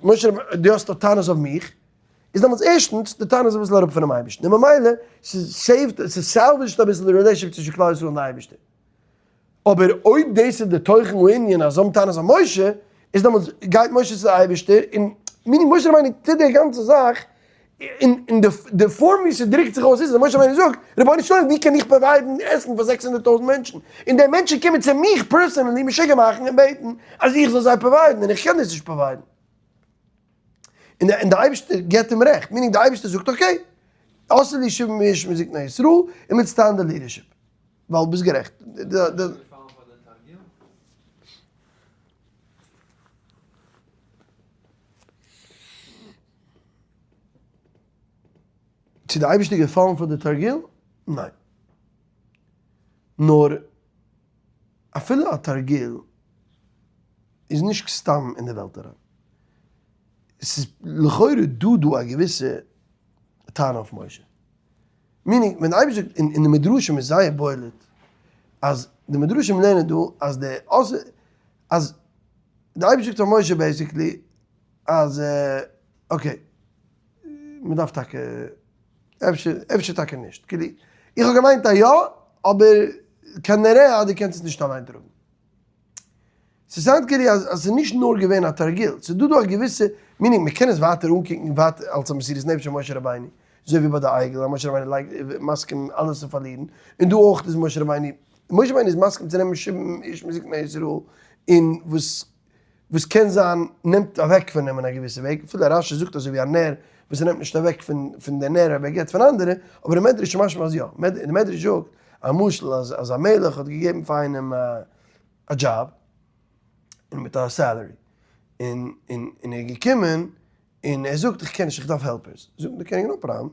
משה רבינו, דו האסט טענות אויף מיך, איז דעמאלטס ערשטנס, די טענות איז אביסל אראפ פונעם אייבערשטן, און ממילא, ס'איז saved, ס'איז salvaged אביסל די relationship צווישן כלל ישראל און די אייבערשטער. אבער אויב דאס איז די תוכן הענין אז זיי האבן טענות אויף משה, איז דעמאלטס גייט משה צו די אייבערשטער, און meaning משה רבינו טוט די גאנצע זאך, און די form ווי ס'דרוקט זיך אויס איז אז משה רבינו זאגט, רבונו של עולם ווי קען איך provide ן עסן פאר 600,000 מענטשן, און די מענטשן קומען צו מיך personally משוגע מאכן און בעטן אז איך זאל זיי provide ן, און איך קען דאס נישט provide ן. און די אייבערשטער געבט אים רעכט, meaning די אייבערשטער זאגט okay, עשו לי שבעים איש מזקני ישראל, און מיט stand די leadership. ווייל ביסט גערעכט. צו די אייבערשטער געפאלן פאר די תרגיל? ניין. נאר אפילו א תרגיל איז נישט סתם אין די וועלט אריין. ס'איז לכאורה דא דא א געוויסע טענה אויף משה. meaning ווען די אייבערשטער זאגט אין די מדרשים איז זייער בולט אז די מדרשים לערנען דא אז די אז די אייבערשטער זאגט פאר משה basically אז okay מען דארף טאקע אפשר אפשר טאקע נישט כאילו איך האב געמיינט אז יא אבער כנראה אז דו קענסט עס נישט אליין טראגן. ס' sound כאילו אז ס'איז נישט נאר געווען א תרגיל, ס'איז דא דא א געוויסע, meaning מ'קען עס ווייטער אנקוקן ווייטער אלס א מסירות נפש פון משה רבינו, אזוי ווי ביי די עגל אז משה רבינו לייגט מסכים אלעס צו פארלירן, און דא אויך איז משה רבינו, משה רבינו איז מסכים צו נעמען שבעים איש מזקני ישראל, און וואס וואס קען זיין נעמט אוועק פון אים אין א געוויסע וועג, אפילו רשי זאגט אזוי ווי א נר וואס ער נעמט נישט אוועק פון פון די נר אבער ער געבט פון אנדערע, אבער אין מדרש איז משמע אז יא, די מדרש זאגט א משל אז אז א מלך האט געגעבן פאר איינעם א א דזשאב און מיט א salary און און און ער איז געקומען און ער זאגט איך קען נישט איך דארף helpers זאגט די קעניג no problem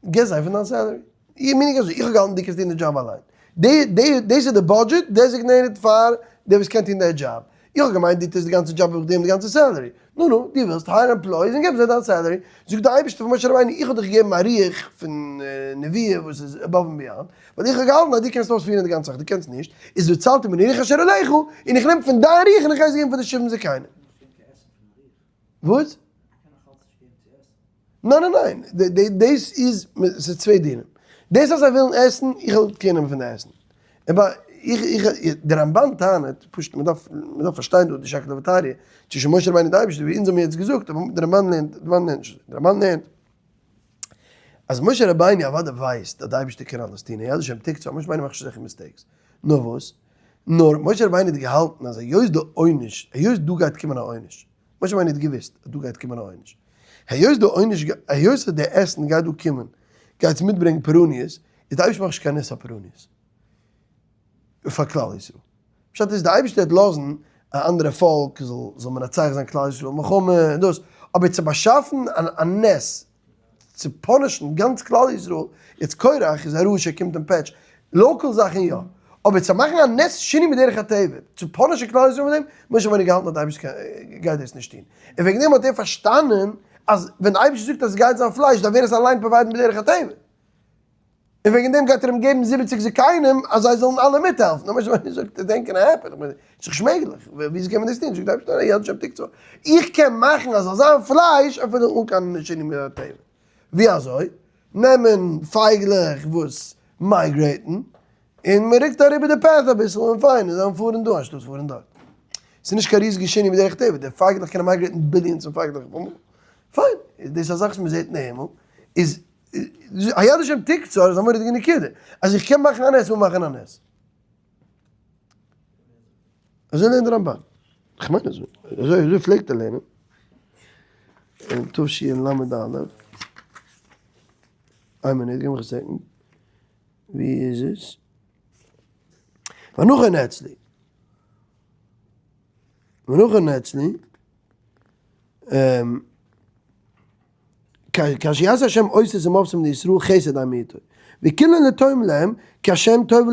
גיב זיי פון דיין salary איך מיין אזוי איך האב געהאלטן דו קענסט טון די דזשאב אליין די די דאס איז די budget designated פאר דער וואס קען טון די דזשאב איך האב געמיינט דו טוסט די גאנצע דזשאב איך דיר די גאנצע salary נו נו דו ווילסט hire employees און געב זיי דיין salary זאגט די אייבערשטער פאר משה רבינו איך האב דיך געגעבן א רוח פון נביאה וואס איז above and beyond ווייל איך האב געהאלטן אז דו קענסט אויספירן די גאנצע זאך, דו קענסט נישט, איז וצלתי מן הרוח אשר עליך, און איך נעם פון דיין רוח און איך גיי עס געבן פאר די שבעים זקנים. וואס? ניין ניין ניין, דאס איז, ס'איז צוויי דינים. דאס אז זיי ווילן עסן, איך וועל care נעמען פון די עסן. אבער איך, איך, דער רמבן טענה'ט, פשוט מ'דארף, מ'דארף פארשטיין דא די שקלא וטריא, צווישן משה רבינו און די אייבערשטער, ווי אונז האבן יעצט געזאגט, אבער דער רמבן לערנט, דער רמבן לערנט נישט אזוי. דער רמבן לערנט, אז משה רבינו אוודאי ווייסט אז די אייבערשטער קען אלעס טון, היד השם תקצור, משה רבינו מאכט נישט אזעלכע mistakes, נאר וואס? נאר משה רבינו האט געהאלטן אז היות די עונש, היות דא גייט קומען א עונש, משה רבינו האט געוויסט אז דא גייט קומען א עונש, היות די עונש, היות אז די עסן גייט דא קומען, גייט עס מיטברענגען פורעניות, איז די אייבערשטער מאכט נישט קיין נס הפורעניות פאר כלל ישראל. פשט איז די אייבערשטער וועט לאזן א אנדערע פאלק זאל זאל מנצח זיין כלל ישראל מלחמה און דאס, אבער צו באשאפן א נס צו punish ן גאנץ כלל ישראל, יעצט קורח איז א רשע קומט און פעטש, local זאכן יא, אבער צו מאכן א נס שינוי מדרך הטבע, צו punish ן כלל ישראל מיט דעם, משה רבינו געהאלטן אז די אייבערשטער גייט דאס נישט טון, און וועגן דעם האט ער פארשטאנען אז ווען די אייבערשטער זאגט אז עס גייט זיין פלייש דארף ער עס אליין provide ן בדרך הטבע. און וועגן דעם גייט ער אים געבן 70 זקנים אז זיי זאלן אלע מיטהעלפן. נאר משה רבינו זאגט, it ain't gonna happen, איך מיין, ס'איז נישט מעגליך, וויאזוי קען מען דאס טון? זאגט דער אייבערשטער, היד השם תקצור, איך קען מאכן אז זאל זיין פלייש אפילו אן קיין שינוי מן הטבע. ווי אזוי? נעמען פייגלעך וואס migrate ן, און מען רוקט אריבער די path אביסל און פיין, און זיי פארן דא אנשטאט פארן דארט. ס'איז נישט קיין ריזיגע שינוי מדרך הטבע, די פייגלעך קענען migrate ן billions פון פייגלעך אויפאמאל. פיין, איז דאס א זאך וואס מען זעט אין די הימל, איז היד השם תקצור איז א מורא'דיגע נקודה, אז איך קען מאכן א נס אן מאכן א נס. אזוי לערנט דער רמבן. איך מיין אזוי. אזוי אזוי פלעגט ער לערנען. אין תשל"א. איין מינוט, גיב מיך א second. ווי איז עס? ואנכי נאצלי. ואנכי נאצלי. כאשר יעשה השם אותות ומופתים לישראל חסד אמיתו, וכולן לטובים להם, כי השם טוב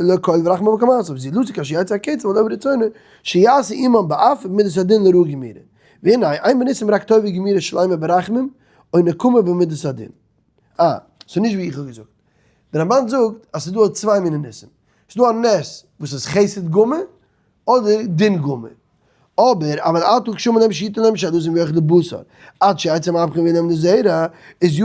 לכל ורחמיו על כל מעשיו, זולתי כאשר יצא הקצף ולא ברצונו, שיעשה עמם באף ובמידת הדין לרעה גמורה. והנה, אין בניסים רק טובה גמורה שלימה ברחמים, או נקמה במידת הדין. אה, ס'איז נישט ווי איך האב געזאגט. דער רמבן זאגט אז ס'איז דא צוויי מיני ניסים. ס'איז דא א נס וואס איז חסד גמור, אדער דין גמור. אבער אבל עתה כשאמר להם שיתן להם שאלתים ויאכלו בשר, עד שיצא מהפכם ויהיה להם לזרע, איז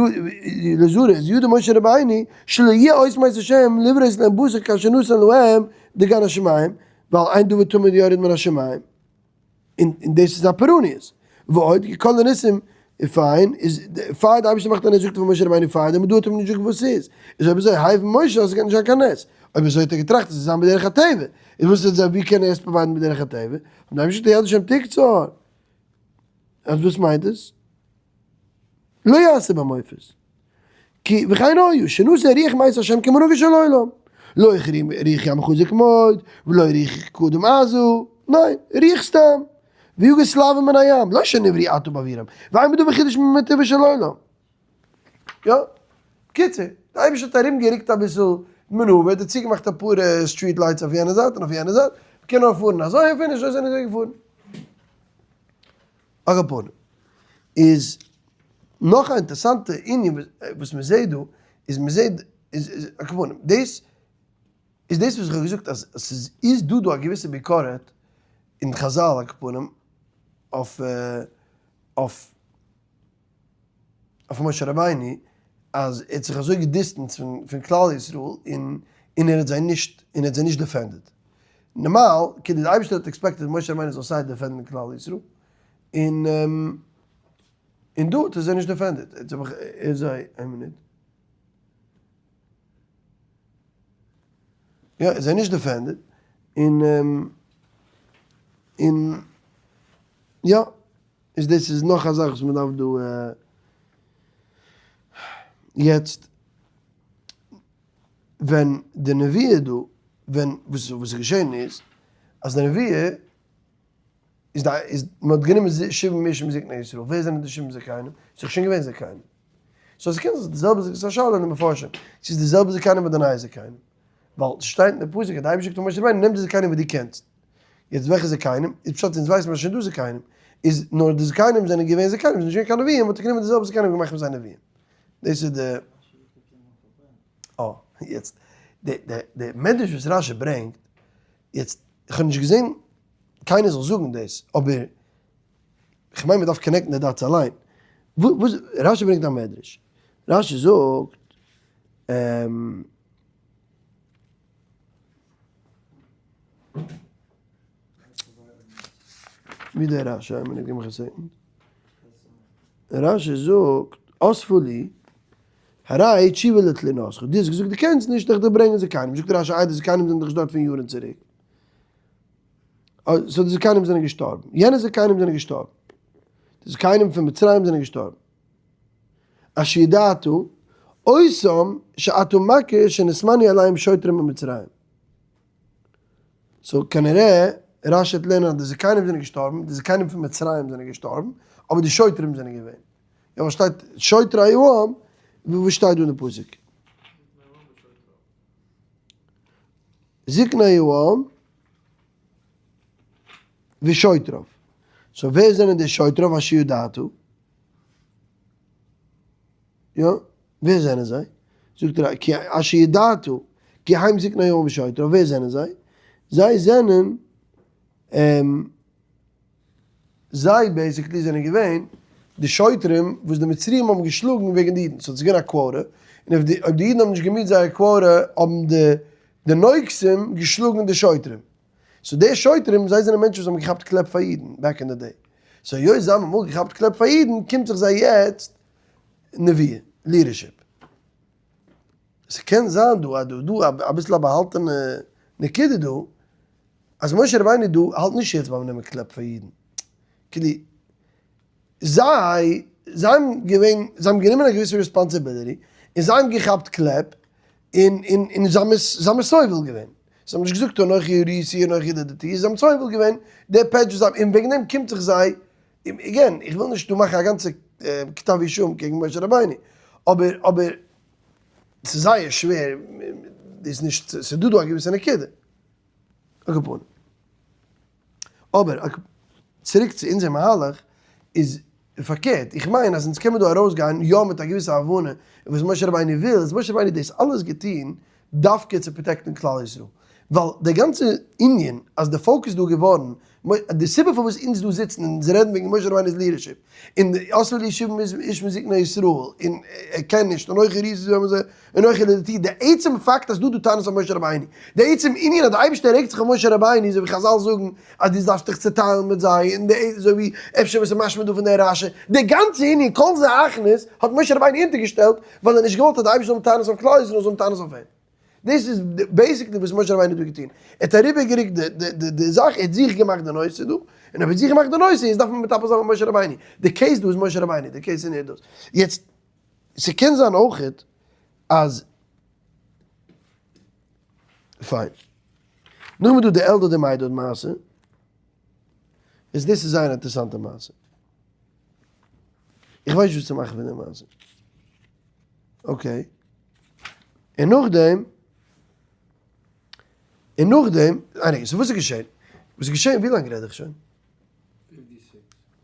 לזרע, איז ידע משה רבינו שלא יהיה אות מאת השם לבראות להם בשר כאשר נתן להם דגן השמים, ווייל אין דבר תמיד יורד מן השמים. און דאס איז א פורעניות. ועוד, כי כל הניסים, פיין, איז פאר די אייבערשטער מאכט א נס זאגט ער פאר משה רבינו פאר דעם, דא האט ער אים נישט געזאגט וואס ס'איז. איז אויב אזוי הייב משה אז ס'קען נישט זיין קיין נס. אויב אזוי האט ער געטראכט אז ס'זאל זיין בדרך הטבע. איז וואס איז ווי קען ער עס provide ן בדרך הטבע? האט די אייבערשטער געזאגט יד השם תקצר. אז וואס מיינט עס? לא יעשה במופת. כי וכן היו, שנושא רוח מאת השם כמנהגו של עולם. לא החרים רוח ים חזק מאוד, ולא רוח קדם עזה, ניין, רוח סתם. ויוגש סלאווע מן הים, לא שנבראו עתה בעבורם, ואין בדבר חידוש מטבעו של עולם. יא. בקיצור, די אייבערשטער האט ארום גערוקט אביסל maneuver, האט צוגעמאכט אפאר street lights אויף יענע זייט און אויף יענע זייט, מ'קען נאר פארן אזוי און finish, אזוי זענען זיי געפארן. על כל פנים, איז נאך א אינטערסאנטע ענין וואס מען זעט דא, איז מען זעט, איז על כל פנים, דאס איז דאס וואס איך האב געזאגט אז עס איז דא דא א געוויסע ביקורת אין חזל על כל פנים אויף אויף אויף משה רבינו אז ער האט זיך אזוי גע distanced פון כלל ישראל און און ער האט זיי נישט און ער האט זיי נישט defended. נארמאל כאילו די אייבערשטער האט expected משה רבינו זאל סיי defend ן כלל ישראל און און דא האט ער זיי נישט defended. יעצט האב איך ער זיי איין מינוט. יא ער האט זיי נישט defended און און יא. איז דאס איז נאך א זאך וואס מען דארף דא יעצט ווען די נבואה דא ווען וואס איז געשען איז אז די נבואה איז די איז מען האט גענומען שבעים איש מזקני ישראל ווער זענען די שבעים זקנים? ס'איז דאך שוין געווען זקנים so ס'קען זיין די זעלבע ס'איז א שאלה אין די מפרשים צו ס'איז די זעלבע זקנים אדער נייע זקנים ווייל ס'שטייט אין די פסוק אז די אייבערשטער זאגט פאר משה רבינו נעם די זקנים וואס דו קענסט. יעצט וועלכע זקנים? איז פשט אונז ווייסן אז שוין דא זקנים, איז נאר די זקנים זענען געווען זקנים, זענען נישט געווען קיין נביאים, האט ער גענומען די זעלבע זקנים און געמאכט פון זיי נביאים. דאס איז די. אה, יעצט, די די די מדרש וואס רשי ברענגט, יעצט, איך האב נישט געזען קיינער זאל זאגן דאס, אבער כ'מיין מ'דארף connect ן די dots אליין. וואס, רשי ברענגט א מדרש, רשי זאגט, ווי דער רשי, איין מינוט גיב מיך א second. רשי זאגט, אספה לי, הרי תשובה לתלונתך, דו האסט געזאגט דו קענסט נישט, איך דיר ברענגען זקנים, זאגט רשי איי די זקנים זענען דאך נישט דארט פון יארן צוריק, so די זקנים זענען געשטארבן, יענע זקנים זענען געשטארבן, די זקנים פון מצרים זענען געשטארבן. אשר ידעת אותם שאתה מכיר שנתמנו עליהם שוטרים במצרים. so כנראה רשי וועט לערנען אז די זקנים זענען געשטארבן, די זקנים פון מצרים זענען געשטארבן, אבער די שוטרים זענען געווען. יא וואס שטייט שוטרי העם, וואס שטייט דא אין די פסוק? זקני העם ושוטריו. so ווער זענען די שוטריו אשר ידעת? יא, ווער זענען זיי? זאגט ער, כי אשר ידעת, כי הם זקני העם ושוטריו, ווער זענען זיי? זיי זענען, זיי basically זענען געווען די שוטרים וואס די מצריים האבן געשלאגן וועגן די אידן, so ס'איז געווען א quota, און אויב די אידן האבן נישט גע meet זייער quota האבן די נוגשים געשלאגן די שוטרים. so די שוטרים זיי זענען מענטשן וואס האבן געכאפט קלעפ פאר אידן back in the day, so היות זיי האבן אמאל געכאפט קלעפ פאר אידן קומט זיך זיי יעצט נבואה, leadership. ס'קען זיין דא אז דא דא אביסל א באהאלטענע נקודה דא, אז משה רבינו דא האלט נישט יעצט ביים נעמען קלעפ פאר אידן, כאילו זיי זיי האבן געווען זיי האבן גענומען א געוויסע responsibility און זיי האבן געכאפט קלעפ און און און זיי האבן עס זיי האבן עס סובל געווען. זיי האבן נישט געזאגט אנכי הריתי אנכי ידדתי, זיי האבן סובל געווען די פעטש וואס זיי האבן און וועגן דעם קומט זיך זיי, again איך וויל נישט דא מאכן א גאנצע. כתב אישום קעגן משה רבינו, אבער אבער ס'איז זייער שווער, דאס נישט, ס'איז דא דא א געוויסע נקודה. על כל פנים. אבער צוריק צו אונזער מהלך, איז פארקערט, איך מיין אז אונז קען מען דא ארויסגיין יא מיט א געוויסע הבנה וואס משה רבינו וויל, איז משה רבינו דאס אלעס געטון דווקא צו protect ן כלל ישראל, ווייל די גאנצע ענין אז די פאלק איז דא געווארן, די סיבה פארוואס אונז דא זיצן און אונז רעדן וועגן משה רבינו'ס leadership, און אסור לישב איש מזקני ישראל, און ער קען נישט, און אויך ריז און אויך לדעתי, די עצם פאקט אז דא דא טענות אויף משה רבינו, די עצם ענין אז די אייבערשטער רעגט זיך אויף משה רבינו, אזוי ווי חזל זאגן אז דו דארפסט דיך צעטיילן מיט זיי, און די אזוי ווי אפשר וואס איז משמע דא פון די רשי, די גאנצע ענין כל זה הכנות האט משה רבינו אונטערגעשטעלט ווייל ער האט נישט געוואלט אז די אייבערשטער זאל האבן טענות אויף כלל ישראל זאל האבן טענות אויף אים. דאס איז basically וואס משה רבינו האט דא געטון, ער האט אריבערגערוקט די זאך, ער האט זיך געמאכט די נושא דא, און אויב ער האט זיך געמאכט די נושא, איז דארף מען מטפל זיין מיט משה רבינו, די case דא איז משה רבינו, די case איז נישט דאס. יעצט, ס'קען זיין אויכעט אז, פיין. נאכדעם איז דא די אלדד ומידד מעשה, איז דאס איז זייער א אינטערעסאנטע מעשה. איך ווייס נישט וואס צו מאכן פון די מעשה. okay. און נאכדעם, און נאכדעם, anyway, so וואס איז געשען? וואס איז געשען? ווי לאנג רעד איך שוין?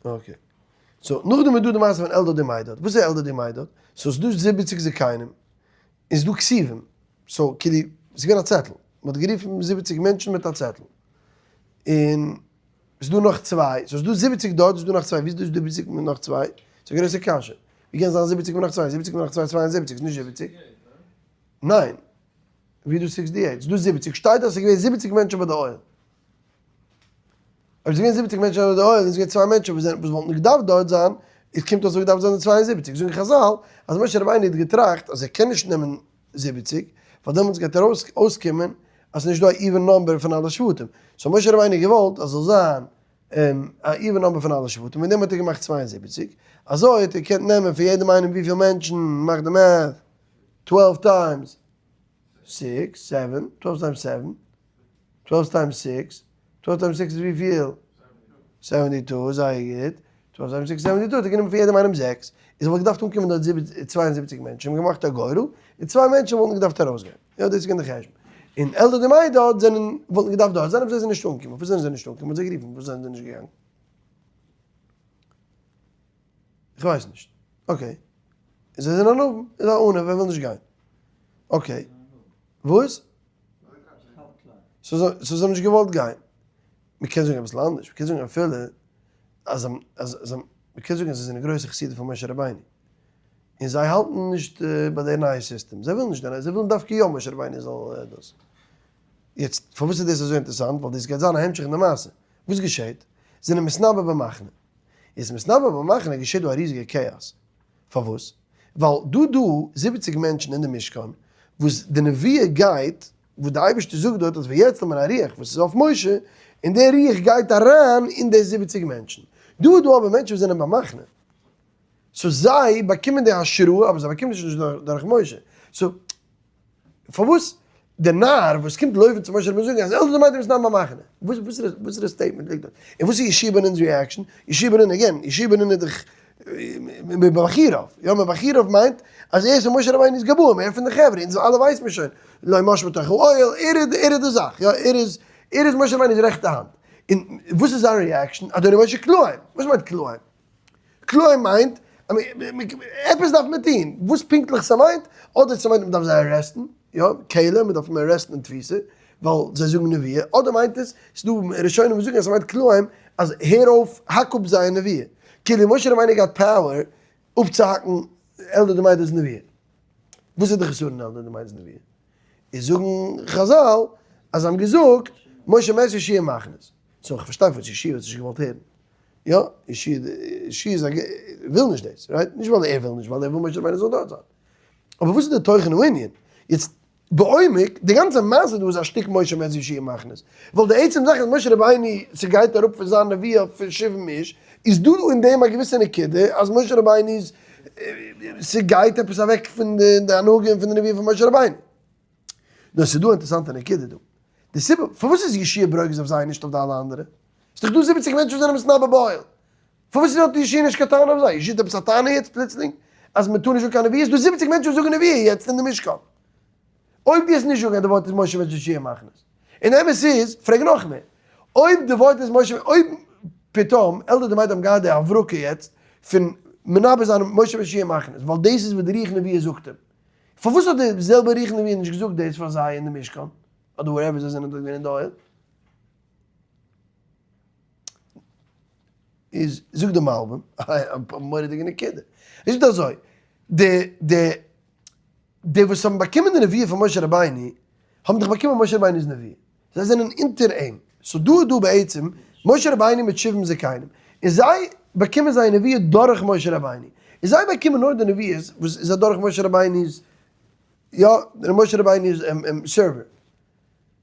okay. so נאכדעם איז דא די מעשה פון אלדד ומידד. וואס איז אלדד ומידד? so ס'איז דא זיבעציג זקנים, און ס'איז דא כתובים. so כאילו, ס'איז געווען א צעטל. מ'האט גערופן זיבעציג מענטשן מיט א צעטל. און ס'איז דא נאך צוויי, so ס'איז דא זיבעציג דארט, ס'איז דא נאך צוויי, ווי איז דא זיבעציג מיט נאך צוויי? ס'איז א גרויסע קשיא. ווי קען זיין זיבעציג מיט נאך צוויי? זיבעציג מיט נאך צוויי איז 72, ס'איז נישט זיבעציג. ניין. ווי איז דא 68? ס'איז דא זיבעציג. שטייט אז ס'איז געווען זיבעציג מענטשן ביי די אוהל. אויב ס'איז געווען זיבעציג מענטשן ביי די אוהל, און ס'איז געווען צוויי מענטשן וואס זענען, וואס וואלטן געדארפט דארט זיין, איז קומט אויס וואלט געדארפט זיין 72. זאגן חזל אז משה רבינו האט געטראכט אז ער קען נישט נעמען זיבעציג, ווייל דעמאלטס גייט ארויס אויסקומען אז ס'איז נישט דא א even number פון אלע שבטים. so משה רבינו האט געוואלט אז זאל זיין א even number פון אלע שבטים, מיט דעם האט ער געמאכט 72, אזוי האט ער געקענט נעמען פון יעדעם איינעם וויפיל מענטשן, מאך די math, 12 times six, seven, 12 times seven, 12 times six, 12 times six איז וויפיל? 72, זייער גוט, 12 times six 72, האט ער גענומען פון יעדעם איינעם זעקס, איז וואלט געדארפט אנקומען דארט 72 מענטשן, האבן געמאכט א גורל, און צוויי מענטשן וואלטן געדארפט ארויסגיין, יא דאס איז געווען די חשבון, און אלדד ומידד זענען, וואלטן געדארפט דארט זיין אבער זיי זענען נישט אנגעקומען, פארוואס זענען זיי נישט אנגעקומען, מ'האט זיי גערופן, פארוואס זענען זיי נישט געגאנגען? איך ווייס נישט, okay, זיי זענען ענווים, איז א ענו, ווער וויל נישט גיין? okay, וואס? so זיי האבן נישט געוואלט גיין. מ'קען זאגן אביסל אנדערש, מ'קען זאגן אפילו אז אז מ'קען זאגן אז זיי זענען גרויסע חסידים פון משה רבינו, און זיי האלטן נישט ביי די נייע סיסטעם, זיי ווילן נישט די נייע, זיי ווילן דווקא יא משה רבינו זאל דאס. יעצט פארוואס איז דאס אזוי אינטערעסאנט? ווייל דאס גייט זיין א המשך אין די מעשה. וואס געשעט? זענען מתנבא במחנה. יעצט מתנבא במחנה געשעט דא א ריזיגע כאאס. פארוואס? ווייל דא דא זיבעציג מענטשן אין די משכן וואס די נבואה גייט, וואס די אייבערשטער זאגט דארט אז ויאצל מן הרוח וואס איז אויף משה, און דער רוח גייט אריין אין די זיבעציג מענטשן. דא איז דא אבער מענטשן וואס זענען במחנה. so זיי באקומען די השראה אבער זיי באקומען עס נישט דורך משה. so פארוואס דער נער וואס קומט לויפן צו משה רבינו זאגן אז אלדד ומידד מתנבאים במחנה? וואסערע statement ליגט דארט? און וואס איז יהושע בן נון'ס reaction? יהושע בן נון again, יהושע בן נון איז דאך מבחוריו, יא מבחוריו מיינט אז ער איז פון משה רבינו'ס גבאים, ער פון די חברה, אונז אלע ווייסן מיר שוין, לא מש בתוך האוהל, ער איז ער איז די זאך, יא ער איז ער איז משה רבינו'ס רעכטע האנט. און וואס איז זיין reaction? אדוני משה כלאם! וואס מיינט כלאם? כלאם מיינט עפעס דארף מען טון, וואס פונקטליך ס'מיינט, אדער ס'מיינט מ'דארף זיי arrest ן, יא, כלא, מ'דארף אים arrest ן אין תפיסה, ווייל זיי זאגן נבואה, אדער מיינט עס, ס'דא ראשונים וואס זאגן אז ס'מיינט כלאם אז הער אויף, האק אפ זייער נבואה, כאילו משה רבינו געהאט power אפצוהאקן אלדד ומידד'ס נבואה. וואס איז די חסרון אין אלדד ומידד'ס נבואה? איז זאגן חזל אז זיי האבן געזאגט משה מת יהושע מכניס. so איך פארשטיי פארוואס יהושע האט עס נישט געוואלט הערן. יא, יהושע איז א וויל נישט דאס, right? נישט ווייל ער וויל נישט, ווייל ער וויל משה רבינו זאל דארט זיין. אבער וואס איז די תוכן הענין? יעצט, בעומק, די גאנצע מעשה דא איז א שטיק משה מת יהושע מכניס. ווייל די עצם זאך אז משה רבינו, ס'גייט אראפ פון זיין נבואה פון שבעים איש, איז דא אין דעם א געוויסע נקודה אז משה רבינו איז, ס'גייט עפעס אוועק פון די הנהגה און פון די נבואה פון משה רבינו. נאר ס'איז דא א אינטערעסאנטע נקודה דא. די סיבה פארוואס איז יהושע ברוגז אויף זיי און נישט אויף די אלע אנדערע? ס'איז דאך דא זיבעציג מענטשן וואס זענען מתנבא באוהל. פארוואס האט יהושע נישט קיין טענה אויף זיי? יהושע האט עפעס א טענה יעצט פלוצלינג אז מען טאר נישט זאגן קיין נביאות? ס'דא זיבעציג מענטשן וואס זאגן נביאה יעצט אין די משכן. אויב דו וועסט נישט זאגן אז די ווארט איז משה וועט יהושע מאכן עס. און די אמת איז, פרעג נאך מער, אויב די ווארט איז משה, אויב פתאום אלדד ומידד האבן געהאט די הברקה יעצט פון מנבא זיין משה וועט יהושע מאכן עס, ווייל דאס איז וואס די רוח נביאה זאגט אים. פארוואס האט די זעלבע רוח נביאה נישט געזאגט דאס פאר זיי אין די משכן? אדער wherever זיי זענען דארט געווען אין די אוהל? איז זאגט די מלבים א מורא'דיגע נקודה, ער זאגט אזוי, די די די וואס האבן באקומען די נביאה פון משה רבינו, האבן דאך באקומען משה רבינו'ס נביאה, זיי זענען אונטער אים, so דא איז דא בעצם משה רבינו מיט שבעים זקנים, און זיי באקומען זייער נביאה דורך משה רבינו, און זיי באקומען נאר די נביאות וואס איז אדורך משה רבינו'ס, יא, משה רבינו'ס server.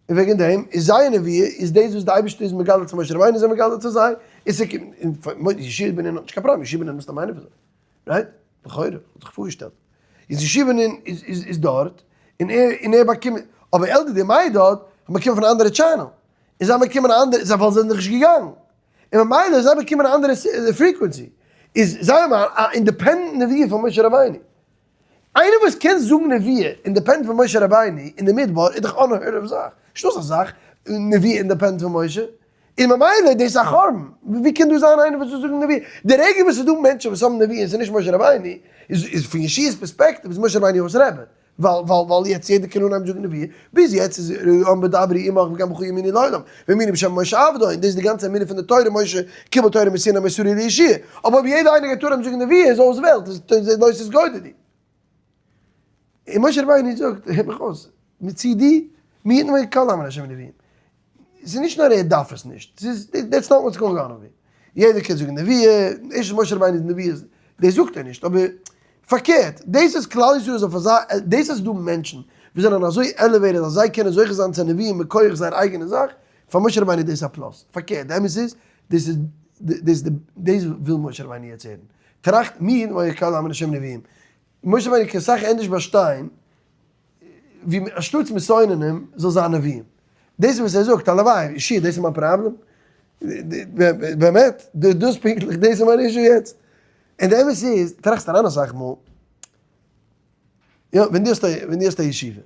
און וועגן דעם איז זייער נביאה איז דאס וואס די אייבערשטער איז מגלה צו משה רבינו איז ער מגלה צו זיי, און ס'קומט, און יהושע בן נון האט נישט קיין פראבלעם, יהושע בן נון מוז סתם איינער פון זיי, right? לכאורה, האט זיך פארגעשטעלט, איז יהושע בן נון איז איז איז דארט, און ער און ער באקומט, אבער אלדד ומידד האבן באקומען פון א אנדערע channel, און זיי האבן באקומען א אנדערע, זיי ווייל זיי זענען דאך נישט געגאנגען, און ממילא זיי באקומען א אנדערע frequency, איז זיי האבן א independent נביאה פון משה רבינו. איינער וואס קען זאגן נביאה independent פון משה רבינו אין די מדבר איז דאך unheard of זאך, נישטא אזא זאך נביאה independent פון משה, און ממילא דאס איז א חורבן, ווי קען דא זיין איינער וואס זאל זאגן נביאה, די רגע וואס ס'איז דא מענטשן וואס האבן נביאה און ס'איז נישט משה רבינו, איז פון יהושע'ס פערספעקטיוו איז משה רבינו אויס רבי, ווייל ווייל ווייל יעצט יעדער קען אנהייבן זאגן נביאה, ביז יעצט איז רעם בדברי עמך וגם בך יאמינו לעולם, והאמינו בשם משה עבדו, און דאס איז די גאנצע אמונה פון די תורה משה קיבל תורה מסיני מסרה ליהושע, אבער אויב יעדער איינער גייט אנהייבן זאגן נביאה איז אויס וועלט, איז לא תתגודדו. און משה רבינו זאגט, הער מיך אויס, מצידי, מי יתן ויקהל עם ה' נביאים. ס'איז נישט נאר ער דארף עס נישט, ס'איז, that's not what's going on over here. יעדער קען זאגן נביאה, ערשטנס משה רבינו'ס נביאות, דאס זאגט ער נישט, אבער פארקערט, דאס אז כלל ישראל איז אויף אזא, דאס אז ס'דא מענטשן וואס זענען אזוי elevated אז זיי קענען זוכה זיין צו נביאה מכח זייער אייגענע זאך, פאר משה רבינו איז דאס א plus. פארקערט, די אמת איז, דאס איז, דאס דאס וויל משה רבינו יעצט הערן. טראכט מי ויקהל עם השם נביאים. משה רבינו קען סאך ענדערש באשטיין ווי אנשטאטס מסוננים זאל זיין נביאים. דאס איז וואס ער זאגט, הלוואי, ישי, דאס איז מיין פראבלעם? באמת? דאס פונקטליך, דאס איז מיין issue יעצט? און די אמת איז, טראכסט אריין אסאך מאל, יא, ווען דו האסט א, ווען דו האסט א ישיבה,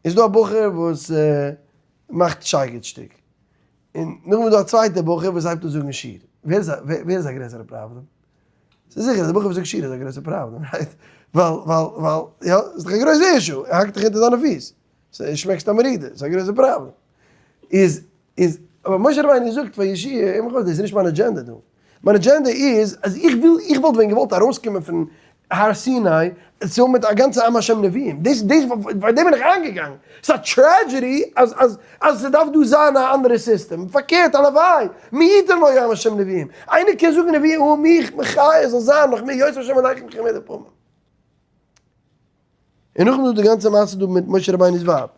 איז דא א בחור וואס מאכט שייגעץ שטיק, און נאכדעם איז דא א צווייטער בחור וואס הייבט אן זאגן שיר, ווער איז א, ווער איז א גרעסערע פראבלעם? ס'איז זיכער אז די בחור וואס זאגט שיר איז א גרויסע פראבלעם, right? ווייל, ווייל, ווייל, יא, ס'איז דאך א גרויסע issue, ער האקט דיך אונטער דיינע פיס, ס'שמעקסט א מרידה, ס'איז א גרויסע פראבלעם. איז, איז, אבער משה רבינו זאגט פאר יהושע, הער מיך אויס, דאס איז נישט מיין אדזשענדע דא. מיין אדזשענדע איז אז איך וויל, איך וואלט ווען געוואלט ארויסקומען פון הר סיני צו האבן מיט א גאנצע עם השם נביאים, דאס דאס פאר דעם בין איך איינגעגאנגען, ס'איז א tragedy אז אז אז ס'דארף דא זיין א אנדערע סיסטעם, פארקערט הלוואי, מי יתן והיה עם השם נביאים, איינער קען זאגן נביאים אן מיך, מחיה זאל זיין נאך מיר יוסף השם עליכם כמדי פעמים. און נאכדעם איז דא די גאנצע מעשה דא מיט משה רבינו'ס ווייב.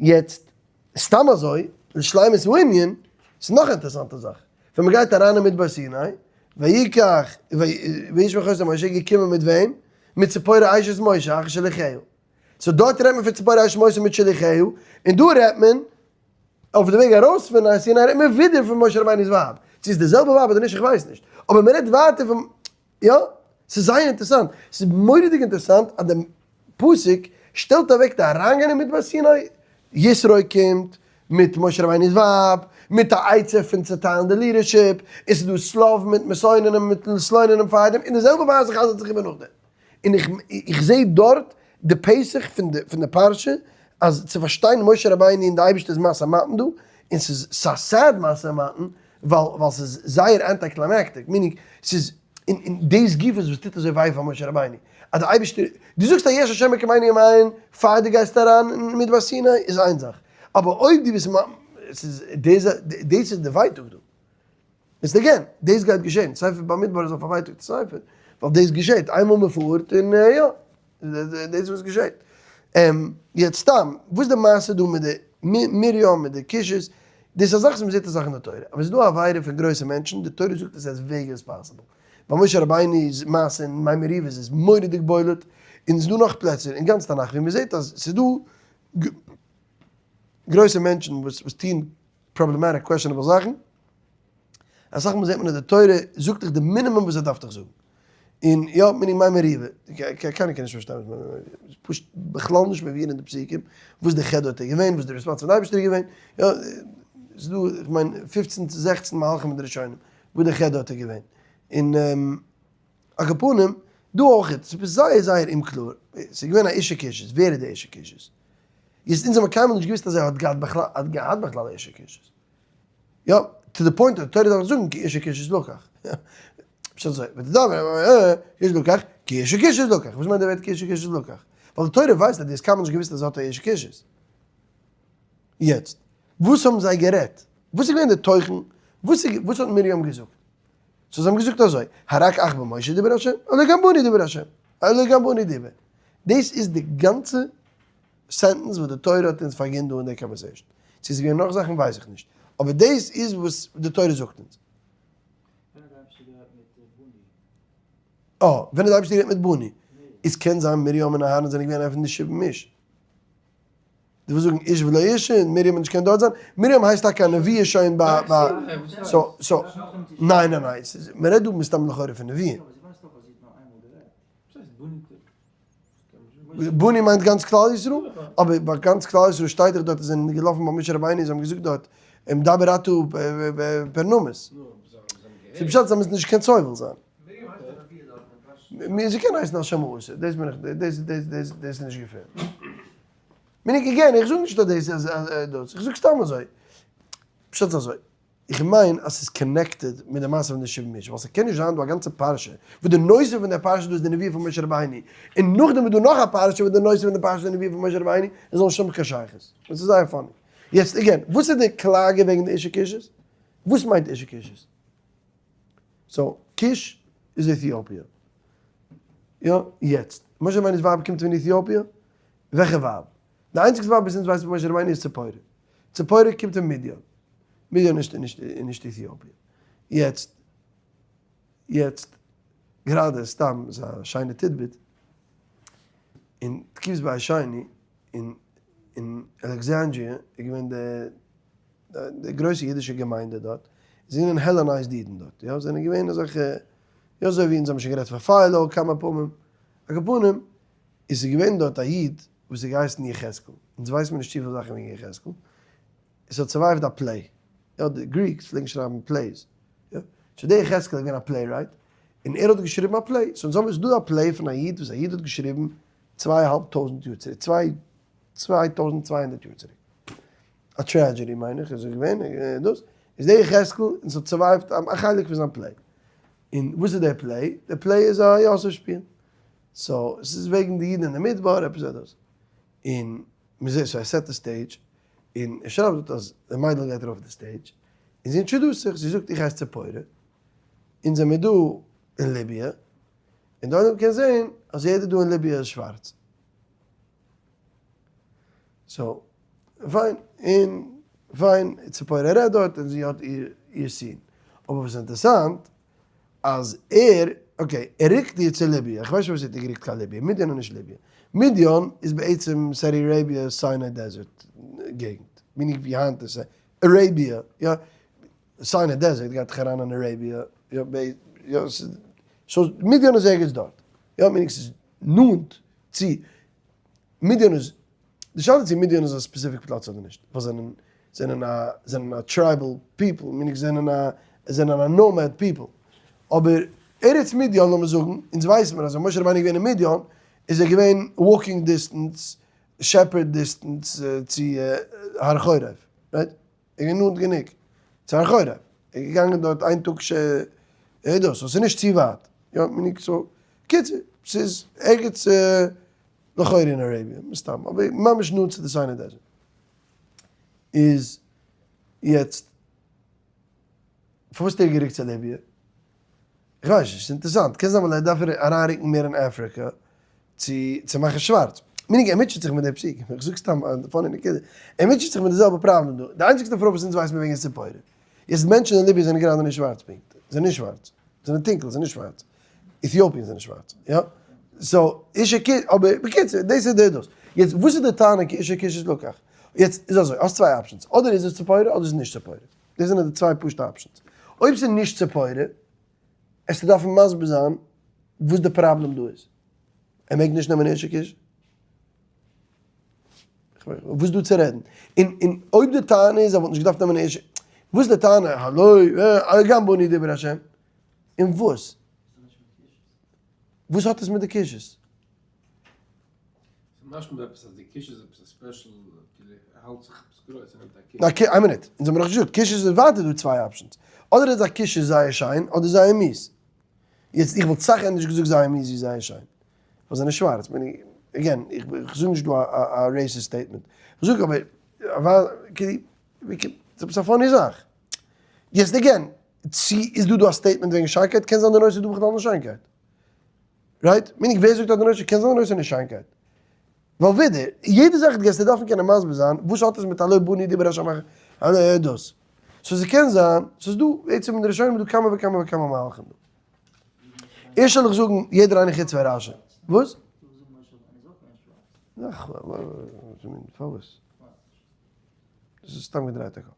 יעצט, סתם אזוי, לשלימות הענין, ס'איז נאך א אינטערעסאנטע זאך. ווען מ'גייט אריין אין מדבר סיני, ויקח, וישמח יוסף משה, געקומען מיט וועם? מיט ציפורה אשת משה, אחר שליחיה. so דארט רעדט מען פון ציפורה אשת משה מיט שליחיה, און דא רעדט מען, אויף די וועג ארויס פון הר סיני רעדט מען ווידער פון משה רבינו'ס ווייב. צו ס'איז די זעלבע ווייב אדער נישט איך ווייס נישט. אבער מ'רעדט ווייטער פון, יא, ס'איז זייער אינטערעסאנט. ס'איז מורא'דיג אינטערעסאנט אז די פסוק שטעלט אוועק די אריינגיין אין מדבר סיני, יתרו קומט מיט משה רבינו'ס ווייב, מיט א עצה פון צעטיילן די leadership, און ס'איז דא שליו מיט מסוננים מיט סלוננים פארדעם, און די זעלבע מעשה חזר'ט זיך איבער נאכדעם. און איך איך זע דארט די פתח פון די פון די פרשה, אז צו פארשטיין משה רבינו און די אייבערשטער'ס משא ומתן דא, און ס'איז ס'איז א sad משא ומתן, ווייל ווייל ס'איז זייער anticlimactic, meaning ס'איז און און דאס גופא איז וואס טוט אזוי וויי פאר משה רבינו, אז די אייבערשטער, דו זאגסט א יש השם אלקינו אם אין פאר דו גייסט אריין אין מדבר סיני איז איין זאך, אבער אויב דו ביסט מ ס'איז דאס דאס איז די ווייטאג דא. איז again, דאס גייט געשען, ספר במדבר איז א פארווייטאגטע ספר, ווייל דאס געשעט, איינמאל מען פארט און יא, דאס איז וואס געשעט. יעצט סתם, וואס איז די מעשה דא מיט די מרים מיט די כושית, דאס איז א זאך וואס מען זעט אסאך אין די תורה, אבער עס איז דא א עבירה פון גרויסע מענטשן, די תורה זאגט עס as vague as possible. ביי משה רבינו'ס מעשה אין מי מריבות איז מורא'דיג בולט, און עס איז דא נאך פלעצער אין גאנץ תנך ווי מען זעט אז עס איז דא גרויסע מענטשן וואס טוהן problematic questionable זאכן. אסאך מאל זעט מען אז די תורה זאגט דיך די מינימום וואס ער דארף דיך זאגן. און יא, מיני מי מריבה, קיינער קען נישט פארשטיין וואס מי מריבה איז, פשוט בכלל נישט מבין אין די פסוקים, וואס די חטא דארט איז געווען, וואס די response פון די אייבערשטער איז געווען, יא, ס'איז דא, איך מיין, פופצן צו זעכצן מהלכים אין די ראשונים, וואס די חטא דארט איז געווען. און על כל פנים, דא אויך, ס'איז זייער זייער אומקלאר, ס'איז געווען א אשה כושית, ווער איז די אשה כושית? יעצט אונז האבן קיינמאל נישט געוואוסט אז ער האט געהאט בכלל, האט געהאט בכלל א אשה כושית. יא, to the point אז די תורה דארף זאגן כי אשה כושית לקח. פשט אזוי, ותדבר כושית לקח, כי אשה כושית לקח. וואס מיינט די ווערט כי אשה כושית לקח? ווייל די תורה ווייסט אז דו האסט קיינמאל נישט געוואוסט אז ער האט א אשה כושית. יעצט, וואס האבן זיי גערעדט? וואס איז געווען די תוכן? וואס איז, וואס האט מרים געזאגט? so זיי האבן געזאגט אזוי, הרק אך במשה דיבר השם, הלא גם בנו דיבר השם, הלא גם בנו דיבר. דאס איז די גאנצע sentence וואס די תורה האט אונז פארגינט דא אין די conversation. צו עס איז געווען נאך זאכן ווייס איך נישט. אבער דאס איז וואס די תורה זאגט אונז. ווען האט די אייבערשטער גערעדט מיט בני? אה, ווען האט די אייבערשטער גערעדט מיט בני? איז קען זיין מרים און אהרן זענען געווען איינע פון די שבעים איש. דו ווילסט זאגן איש ולא אשה און מרים האט נישט געקענט דארט זיין? מרים הייסט טאקע א נביאה שוין ביי ביי so so ניין ניין ניין מען רעדט דא מסתם לכאורה פון נביאים. בני מיינט גאנץ כלל ישראל, אבער ביי גאנץ כלל ישראל שטייט דאך דארט אז זיי זענען געלאפן ביי משה רבינו און זיי האבן געזאגט דארט אם דבר אתה פרנמוס. ס'איז פשט זיי מוזן נישט קיין סובל זיין. זי קען הייסן השם עושה, דאס בין איך, דאס דאס דאס דאס איז נישט געפערליך. meaning again, איך זאג נישט אז דאס איז דאס, איך זאג סתם אזוי. פשט איז אזוי, איך מיין אז ס'איז connected מיט די מעשה פון די שבעים איש, ווייל ס'קען נישט זיין דא א גאנצע פרשה וואס די נושא פון די פרשה דא איז די נבואה פון משה רבינו, און נאכדעם איז דא נאך א פרשה וואס די נושא פון די פרשה איז די נבואה פון משה רבינו, עס זאל נישט האבן קיין שייכות. און ס'איז זייער funny. יעצט again, וואס איז די קלאגע וועגן די אשה כושית? וואס מיינט אשה כושית? so, כוש איז עטיאפיע. יא, יעצט, משה רבינו'ס ווייב קומט פון עטיאפיע? וועלכע ווייב? די איינציגסטע ווייב וואס אונז ווייסן פון משה רבינו איז ציפורה. ציפורה קומט פון מדיין. מדיין איז נישט נישט עטיאפיע. יעצט, יעצט, גראדע סתם איז א שיינע tidbit, אין תקופת בית שני אין אין אלעקזענדריע איז געווען די די גרויסע אידישע געמיינדע דארט, זענען Hellenized אידן דארט, יא, זענען געווען אזעלכע, יא אזוי ווי אונז האבן שוין גערעדט פאר פילא כמה פעמים, על כל פנים איז עס געווען דארט א איד וואס איז געהייסן יחזקאל, אונז ווייסן מיר נישט צופיל זאכן וועגן יחזקאל, עס האט survived א play, יא די Greeks פלעגן שרייבן plays, יא, so דער יחזקאל איז געווען א playwright, און ער האט געשריבן א play, so אונז האבן, עס איז דא א play פון א איד וואס א איד האט געשריבן צוויי אהאלב טויזנט יאר צוריק, צוויי 2200 יאר צוריק, א tragedy מיין איך איז עס געווען, דאס איז דער יחזקאל און ס'האט survived א חלק פון זיין play, און וואס איז דער play? דער play איז א יוסף שפיל, so עס איז וועגן די אידן אין די מדבר עפעס אזוי, און מ'זעט so ער set די stage, און ער שרייבט דארט אז די מיידל גייט ארויף די stage, און זי introduce ט זיך, זי זאגט איך הייס ציפורה, אונז זעמיר דא אין ליביע, און די עולם קען זען אז יעדער דא אין ליביע איז שווארץ. so, פיין, און פיין, ציפורה רעדט דארט און זי האט איר scene. אבער וואס איז אינטערעסאנט, אז ער, okay, ער רוקט איר צו ליביע, איך ווייס נישט פארוואס ער האט איר גערוקט קיין ליביע, מדיין איז נישט ליביע. מדיין איז בעצם Saudi Arabia Sinai Desert געגנט, meaning ווי היינט איז אראביע, יא, Sinai Desert גייט דאך אריין אין אראביע, יא, יא, so מדיין איז ערגעץ דארט, יא, meaning ס'איז נאנט צו מדיין איז, די שאלה איז צו מדיין איז א specific פלאץ אדער נישט, ווייל זענען זענען א זענען א tribal people, meaning זענען א זענען א nomad people, אבער ארץ מדיין לאמיר זאגן, אונז ווייסן מיר אז ווען משה רבינו איז געווען אין מדיין איז ער געווען walking distance, shepherd distance צו הר חורב, right? ער איז געווען נאנט גענוג צו הר חורב, ער איז געגאנגען דארט איין טאג ש ע דאס, so ס'איז נישט צו ווייט, יא meaning so, קיצור, ס'איז ערגעץ לכאורה אין אראביע, מסתם, אבער ממש נאנט צו די Sinai Desert. איז יעצט, פארוואס האט ער גערוקט צו ליביע? איך ווייס נישט, ס'איז אינטערעסאנט, קען זיין ווייל ער דארף אריינרוקן מער אין אפריקע צו צו מאכן שווארץ. meaning ער מוטשעט זיך מיט די פסוק, איך זאג סתם א funny נקודה, ער מוטשעט זיך מיט די זעלבע פראבלעם דא, די איינציגסטע פרוי וואס אונז ווייסן מיר וועגן איז ציפורה. יעצט מענטשן אין ליביע זענען גראדע נישט שווארץ פונקט, זענען נישט שווארץ, זענען טונקל, זענען נישט שווארץ. Ethiopians זענען שווארץ, יא? so, אשה כ, אבער בקיצור, דאס איז די דאס. יעצט וואס איז די טענה כי אשה כושית לקח? יעצט איז אזוי, האסט צוויי options, אדער איז עס ציפורה אדער איז עס נישט ציפורה. דאס זענען די צוויי פשוטע options. אויב ס'איז נישט ציפורה, עסטו דארפן מסביר זיין וואס די פראבלעם דא איז. ער מעג נישט נעמען אשה כושית? וואס איז דא צו רעדן? און און אויב די טענה איז ער וואלט נישט געדארפט נעמען אשה, וואס איז די טענה? הלא גם בנו דיבר השם. און וואס? וואס האט עס מיט די כושית? ס'משמע עפעס אז די כושית איז עפעס א special, כאילו ער האלט זיך עפעס גרויס ער נעמט א כושית. איין מינוט, אונז האבן נאך נישט געזאגט, כושית איז ווייטער דא צוויי options, אדער איז א כושית זייער שיין אדער זייער מיאוס. יעצט איך וואלט סאך ענדערש געזאגט זייער מיאוס ווי זייער שיין, ווייל זיי זענען שווארץ, again איך זאג נישט דא א racist statement, איך זאג אבער כאילו ס'איז עפעס א funny זאך. יעצט again, צו איז דא דא א statement וועגן שיינקייט, קען זיין די נושא איז דא בכלל נישט שיינקייט. right? מיינט ווער זאגט אז די נושא קען זיין די נושא נישט שיינקייט? ווייל ווידער, יעדע זאך גייסטו דארפן קענען מסביר זיין וואס האט עס מיט הלא בנו דיבר השם הלא דאס. so ס'קען זיין, ס'איז דא, בעצם אין די ראשונים איז דא כמה וכמה וכמה מהלכים דא. ערשט זאל איך זאגן יעדער איינער חוץ פון רשי. וואס? פארוואס? דאס איז סתם געדרייט א קאפ.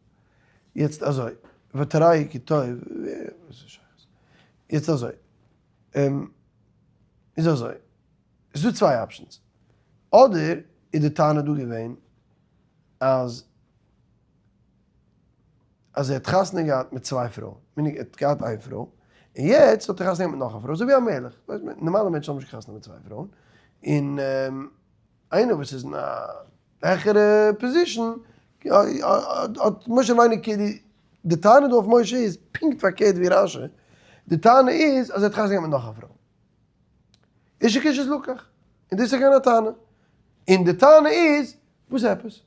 יעצט אזוי, ותראי כי טוב, וואס איז שייך? יעצט אזוי, איז אזוי, ס'איז דא צוויי options, אדער איז די טענה דא געווען אז אז ער האט חתונה געהאט מיט צוויי פרויען, meaning ער האט געהאט איין פרוי, און יעצט האט ער חתונה געהאט מיט נאך א פרוי, אזוי ווי א מלך, ווייסט מען, נארמאלע מענטשן האבן נישט חתונה מיט צוויי פרויען, און איינער וואס איז אין א העכערע position האט משה רבינו כאילו, די טענה דא אויף משה איז פונקט פארקערט ווי רשי, די טענה איז אז ער האט חתונה געהאט מיט נאך א פרוי. אשה כושית לקח, און דאס איז געווען א טענה. און די טענה איז, וואס עפעס?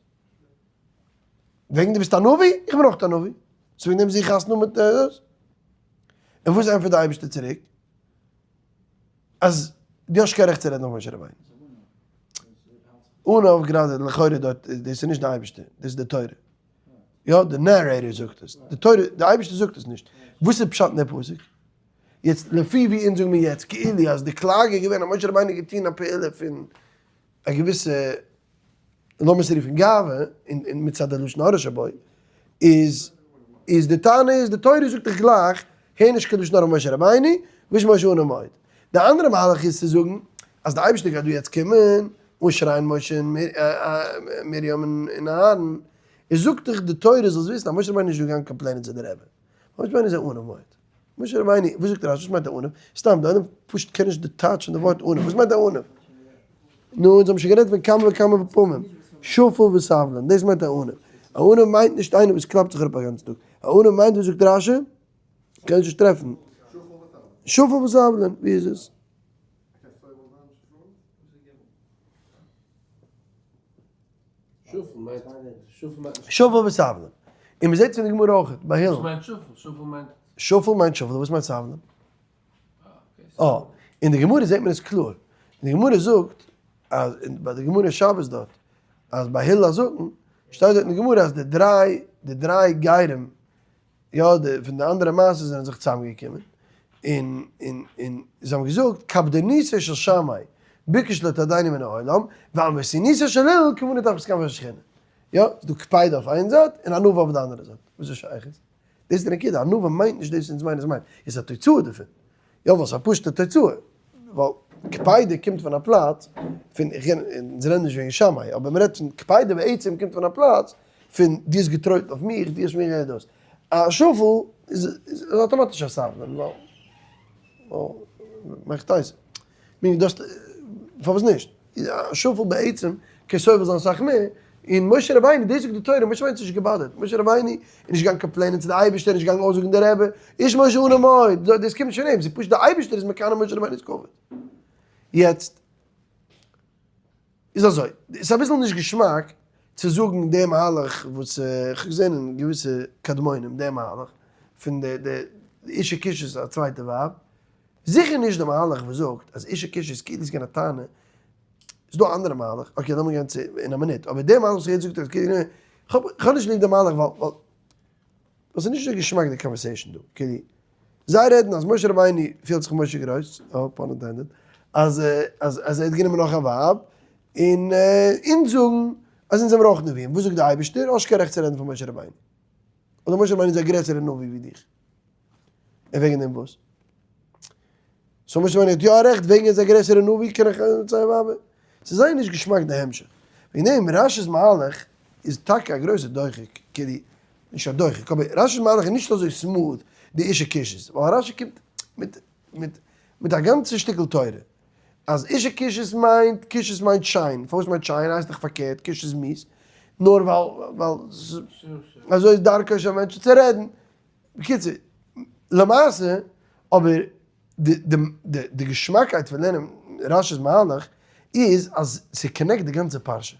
וועגן דו ביסט א נביא? איך בין אויך א נביא. so וועגן דעם זוך איך חתונה מיט דאס. און וואס ענטפערט די אייבערשטער צוריק? אז דו האסט קיין רעכט צו רעדן אויף משה רבינו. אן אויף גראדע לכאורה דארט, דאס איז נישט די אייבערשטער, דאס איז די תורה. יא, די narrator זאגט עס. די תורה, די אייבערשטער זאגט עס נישט. וואס איז פשט אין די פסוק? יעצט לפי ווי אונז זאגן מיר יעצט כאילו אז די קלאגע איז געווען אז משה רבינו האט געטון א פעולה פון א געוויסע לאמיר עס רופן גאווה, און מצד די לשון הרע שבו, איז איז די טענה איז די תורה זאגט דיך גלייך הער נישט קיין לשון הרע משה רבינו, והאיש משה עניו מאוד. די אנדערע מהלך איז צו זאגן אז די אייבערשטער גייט דא יעצט קומען אנשרייען משה און מרים און אהרן, איז זאגט דיך די תורה זאלסט וויסן אז משה רבינו איז נישט דא געגאנגען complain ען צו די רבי, משה רבינו איז א עניו מאוד. משה רבינו, וואס זאגט רשי? וואס מיינט א עניו? סתם, די עולם פשוט קען נישט די טייטש פון די ווארט עניו. וואס מיינט א עניו? נו, אונז האבן שוין גערעדט פון כמה וכמה פעמים. שפל וסבלן, דאס מיינט א עניו. א עניו מיינט נישט איינער וואס קלאפט זיך אראפ א גאנצן טאג. א עניו מיינט, וואס זאגט רשי? קען נישט טרעפן. שפל וסבלן, ווי איז עס? שפל וסבלן. און מ'זעט פון די גמרא אויך, ביי הלל. וואס מיינט שפל? שפל מיינט. שפל מיינט שפל, וואס מיינט סבלן? אה, אין די גמרא זעט מען עס קלאר. אין די גמרא זאגט, אז ביי די גמרא שבת דארט, אז ביי הלל הזקן, שטייט דארט אין די גמרא אז די דריי, די דריי גרים, יא, די פון די אנדערע מעשה זענען זיך צוזאמגעקומען, און און און זיי האבן געזאגט, קפדניתו של שמאי ביקש להטרידנו מן העולם, וענוותנותו של הלל כוונו תחת כנפי השכינה. יא, ס'איז דא קפידה אויף איין זייט און ענווה אויף די אנדערע זייט. וואס איז שייכות? דאס איז די נקודה, ענווה מיינט נישט דאס וואס אונז מיינען עס מיינט, עס איז א תוצאה דערפון. יא, ווייל ס'איז א פשוט'ע תוצאה. ווייל קפידה קומט פון א פלאץ פון, איך גיי, אונז רעדן נישט וועגן שמאי, אבער מ'רעדט פון קפידה בעצם קומט פון א פלאץ פון דו האסט געטרויטן אויף מיך, דו האסט מיר געהערט דאס. א שפל איז אטאמאטיש א סבלן, ווייל ווייל מאכט אויס. meaning דו האסט, פארוואס נישט? א שפל בעצם קען סובל זיין אסאך מער, און משה רבינו, דאס זאגט די תורה, משה רבינו האט זיך נישט גע bother ט, משה רבינו איז נישט געגאנגען complain ען צו די אייבערשטער, נישט געגאנגען אויסזאגן די רבי, איש משה עניו מאוד, דאס קומט נישט פון אים, ס'איז פשוט די אייבערשטער איז מקנא משה רבינו'ס כבוד. יעצט איז אזוי, ס'איז אביסל נישט געשמאק צו זאגן די מהלך וואס איך האב געזען אין געוויסע קדמונים, די מהלך פון די די אשה כושית איז א צווייטע ווייב, זיכער נישט די מהלך וואס זאגט אז אשה כושית איז כאילו ס'געווען א טענה, ס'איז דא א אנדערע מהלך, okay לאמיר גיין צו אין א מינוט, אבער די מהלך וואס איך יעצט זאגט אז כאילו, כ'האב נישט ליב די מהלך ווייל ווייל ס'איז נישט אזוי געשמאק די conversation דא, כאילו זיי רעדן אז משה רבינו פילט זיך משה גרויס, no pun intended, אז אז אז ער האט גענומען נאך א ווייב, און אונז זאגן אז אונז זעמיר אויך נביאים, וואס זאגט די אייבערשטער? האסט קיין רעכט צו רעדן פון משה רבינו, אדער משה רבינו איז א גרעסערע נביא ווי דיך. און וועגן דעם וואס? so משה רבינו האט יא א רעכט וועגן ער איז א גרעסערע נביא קען איך צוויי ווייבער? ס'איז זייער נישט געשמאק די המשך. וועגן דעם רשי'ס מהלך איז טאקע א גרויסע דוחק, כאילו, נישט א דוחק, אבער רשי'ס מהלך איז נישט אזוי smooth די אשה כושית, ווייל רשי קומט מיט מיט מיט א גאנצע שטיקל תורה, אז אשה כושית מיינט, כושית מיינט שיין, פארוואס מיינט שיין? הייסט דאך פארקערט, כוש איז מיאוס, נאר ווייל ווייל אזוי איז דרכו של מענטשן צו רעדן. בקיצור, למעשה, אבער די די די געשמאקייט פון לערנען רשי'ס מהלך איז אז ס' connect די גאנצע פרשה.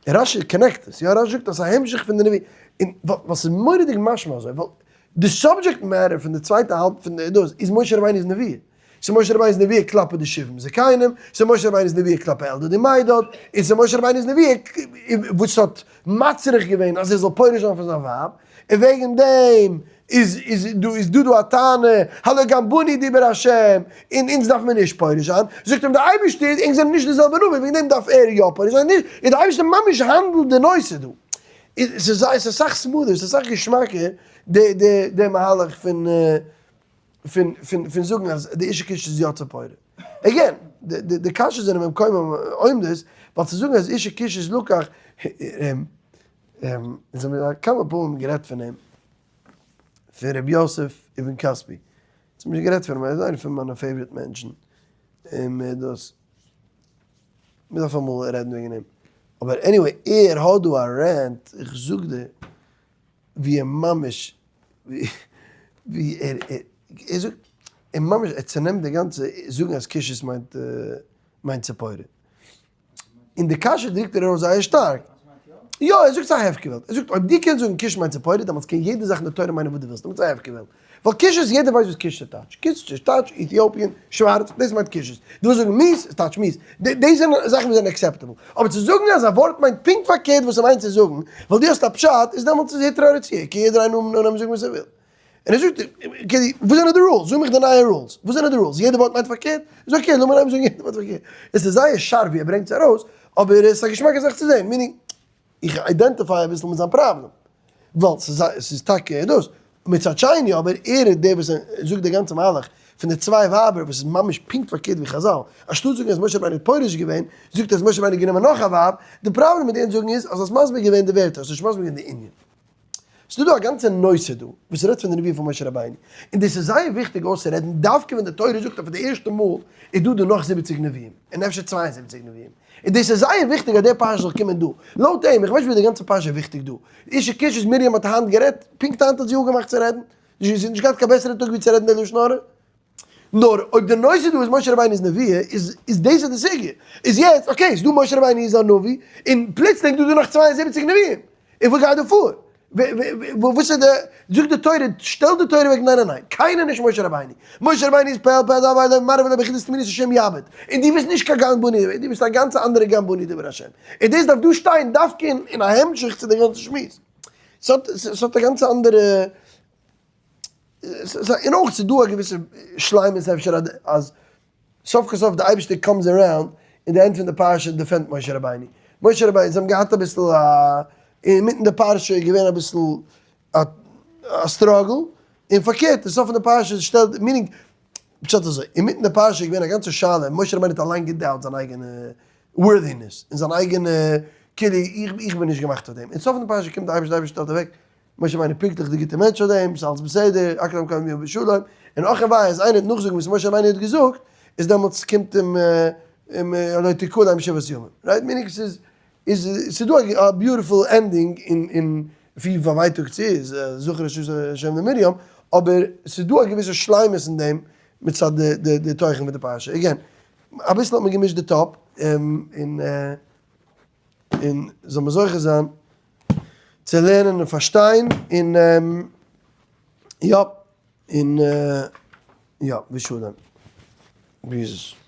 רשי connect עס, יא רשי זאגט אז ס'איז א המשך פון די נביא, און ווייל ס'איז מורא'דיג משמע אזוי, ווייל די subject matter פון די צווייטע האלב פון די דאס איז משה רבינו'ס נבואה. ס'איז משה רבינו'ס נבואה כלפי די שבעים זקנים, ס'איז משה רבינו'ס נבואה כלפי אלדד ומידד, און ס'איז משה רבינו'ס נבואה וואס האט מצריך געווען אז ער זאל פורש זיין פון זיין ווייב, און וועגן דעם איז איז דא איז דא דא א טענה, הלא גם בני דיבר השם, און אונז דארף מען נישט פורש זיין, זאגט אים דער אייבערשטער, ענק זענען נישט די זעלבע נביא, וועגן דעם דארף ער יא פורש זיין, נישט, און דער אייבערשטער ממש האנדלט די נושא דא. ס'איז אסאך smooth ער, ס'איז אסאך געשמאקער די די די מהלך פון פון פון פון זאגן אז די אשה כושית איז יא ציפורה. again, די די די קשיות זענען במקומם עומדות, ווייל צו זאגן אז אשה כושית איז לקח, אונז האבן כמה פעמים גערעדט פון אים, פון ר' יוסף אבן כספי, אונז האבן שוין גערעדט פון אים, ער איז איינער פון מיינע favorite מענטשן, און דאס, מ'דארף אמאל רעדן וועגן אים, אבער anyway, ער האט דא א rant, איך זאג דיר, ווי ער ממש, ווי ער, ער זאגט, ער ממש, ער צונעמט די גאנצע זאגן אז כושית מיינט מיינט ציפורה. און די קשיא דרוקט ער ארויס זייער שטארק. יא, ער זאגט ס'איז א הפקר וועלט. ער זאגט אויב דו קענסט זאגן כוש מיינט ציפורה, דעמאלטס קען יעדע זאך אין די תורה מיינען וואס דו ווילסט, דעמאלטס איז א הפקר וועלט. ווייל כושית, יעדער ווייסט וואס כושית טייטש. כושית טייטש Ethiopian, שווארץ, דאס מיינט כושית. דו ווילסט זאגן מיאוס, עס טייטש מיאוס. דאס זענען זאכן וואס זענען acceptable. אבער צו זאגן אז א ווארט מיינט פונקט פארקערט וואס ס'מיינט צו זאגן, ווייל דו האסט א פשט, איז דעמאלטס איז הותרה הרצועה, קען יעדער איינער אנהייבן זאגן וואס ער וויל. און ער זאגט, כאילו, וואס זענען די rules? זאג מיך די נייע rules. וואס זענען די rules? יעדע ווארט מיינט פארקערט? איז okay, לאמיר אנהייבן זאגן יעדע ווארט פארקערט. עס איז זייער שארף ווי ער ברענגט עס ארויס, אבער עס איז א געשמאקע זאך צו זען. meaning, איך identify אביסל מיט זיין פראבלעם. ווייל ס'איז טאקע דאס. מצד שני אבער, ער איז דער וואס זאגט די גאנצע מהלך פון די צוויי ווייבער וואס איז ממש פונקט פארקערט ווי חזל. אנשטאט זאגן אז משה רבינו האט פורש געווען, זאגט ער אז משה רבינו האט גענומען נאך א ווייב. די פראבלעם מיט דעם זאגן איז אז האסט מסביר געווען די ווערטער, האסט נישט מסביר געווען די ענין. ס'דא דא א גאנצע נושא דא וואס רעדט פון די נבואה פון משה רבינו, און דאס איז זייער וויכטיג אויסצורעדן דווקא ווען די תורה זאגט אז פאר די ערשטע מאל איז דא דא נאך זיבעציג נביאים, און אפשר 72 נביאים, און דאס איז זייער וויכטיג אז די פרשה זאל קומען דא, לויט אים, איך ווייס נישט ווי די גאנצע פרשה איז וויכטיג דא, אשה כושית איז מרים האט היינט גערעדט, פונקט היינט האט זי אפגעמאכט צו רעדן, זי האט נישט געהאט קיין בעסערע טאג ווי צו רעדן די לשון הרע. נאר אויב די נושא דא איז משה רבינו'ס נבואה, איז איז דאס איז די סוגיא. איז יעצט, okay, ס'דא משה רבינו איז א נביא, און פלוצלינג דא דא נאך 72 נביאים. און וואס גייט דא פאר? וואס איז די, זאגט די תורה, שטעלט די תורה אוועק ניין ניין ניין, קיינער נישט משה רבינו. משה רבינו איז פה אל פה דבר אלוהים מראה ולא בחידות תמונות השם יעבוד. און דו ביסט נישט קיין גם בני, דו ביסט א גאנצע אנדערע גם בני דבר השם. און דאס דארף דא שטיין דווקא אין א המשך צו די גאנצע שמועס. ס'האט ס'האט א גאנצע אנדערע. און אויך ס'איז דא א געוויסע שלימות אפשר אז סוף כל סוף די אייבערשטער comes around אין די end פון די פרשה defend ט משה רבינו. משה רבינו, זיי האבן געהאט אביסל א, אינמיטן די פרשה איז געווען אביסל א struggle, און פארקערט אין סוף פון די פרשה שטעלט, meaning, פשט אזוי, אינמיטן די פרשה איז געווען א גאנצע שאלה, משה רבינו האט אליין געדאובט זיין אייגענע worthiness, און זיין אייגענע כאילו איך בין נישט געמאכט פאר דעם, אין סוף פון די פרשה קומט די אייבערשטער, די אייבערשטער שטעלט אוועק משה רבינו פונקטליך די גוטע מענטש פאר דעם, ס'איז אלץ בסדר, אכרם קוים יום בשלום, און אויך וויי אז איינער וועט נאכזאגן וואס משה רבינו האט געזאגט, איז דעמאלטס קומט אים אים הלא תקלם שבעת ימים, right? meaning ס'איז איז ס'איז דא א beautiful ending אין אין ווי פארווייטאגט ס'איז, זכר את ה' למרים, אבער ס'איז דא א געוויסע שלימות אין דעם מצד די די די תוכן פון די פרשה, again, אביסל האט מען געמישט די טאפ, און און זאל מען זוכה זיין צו לערנען און פארשטיין און יא און יא ושלום. ווי איז עס?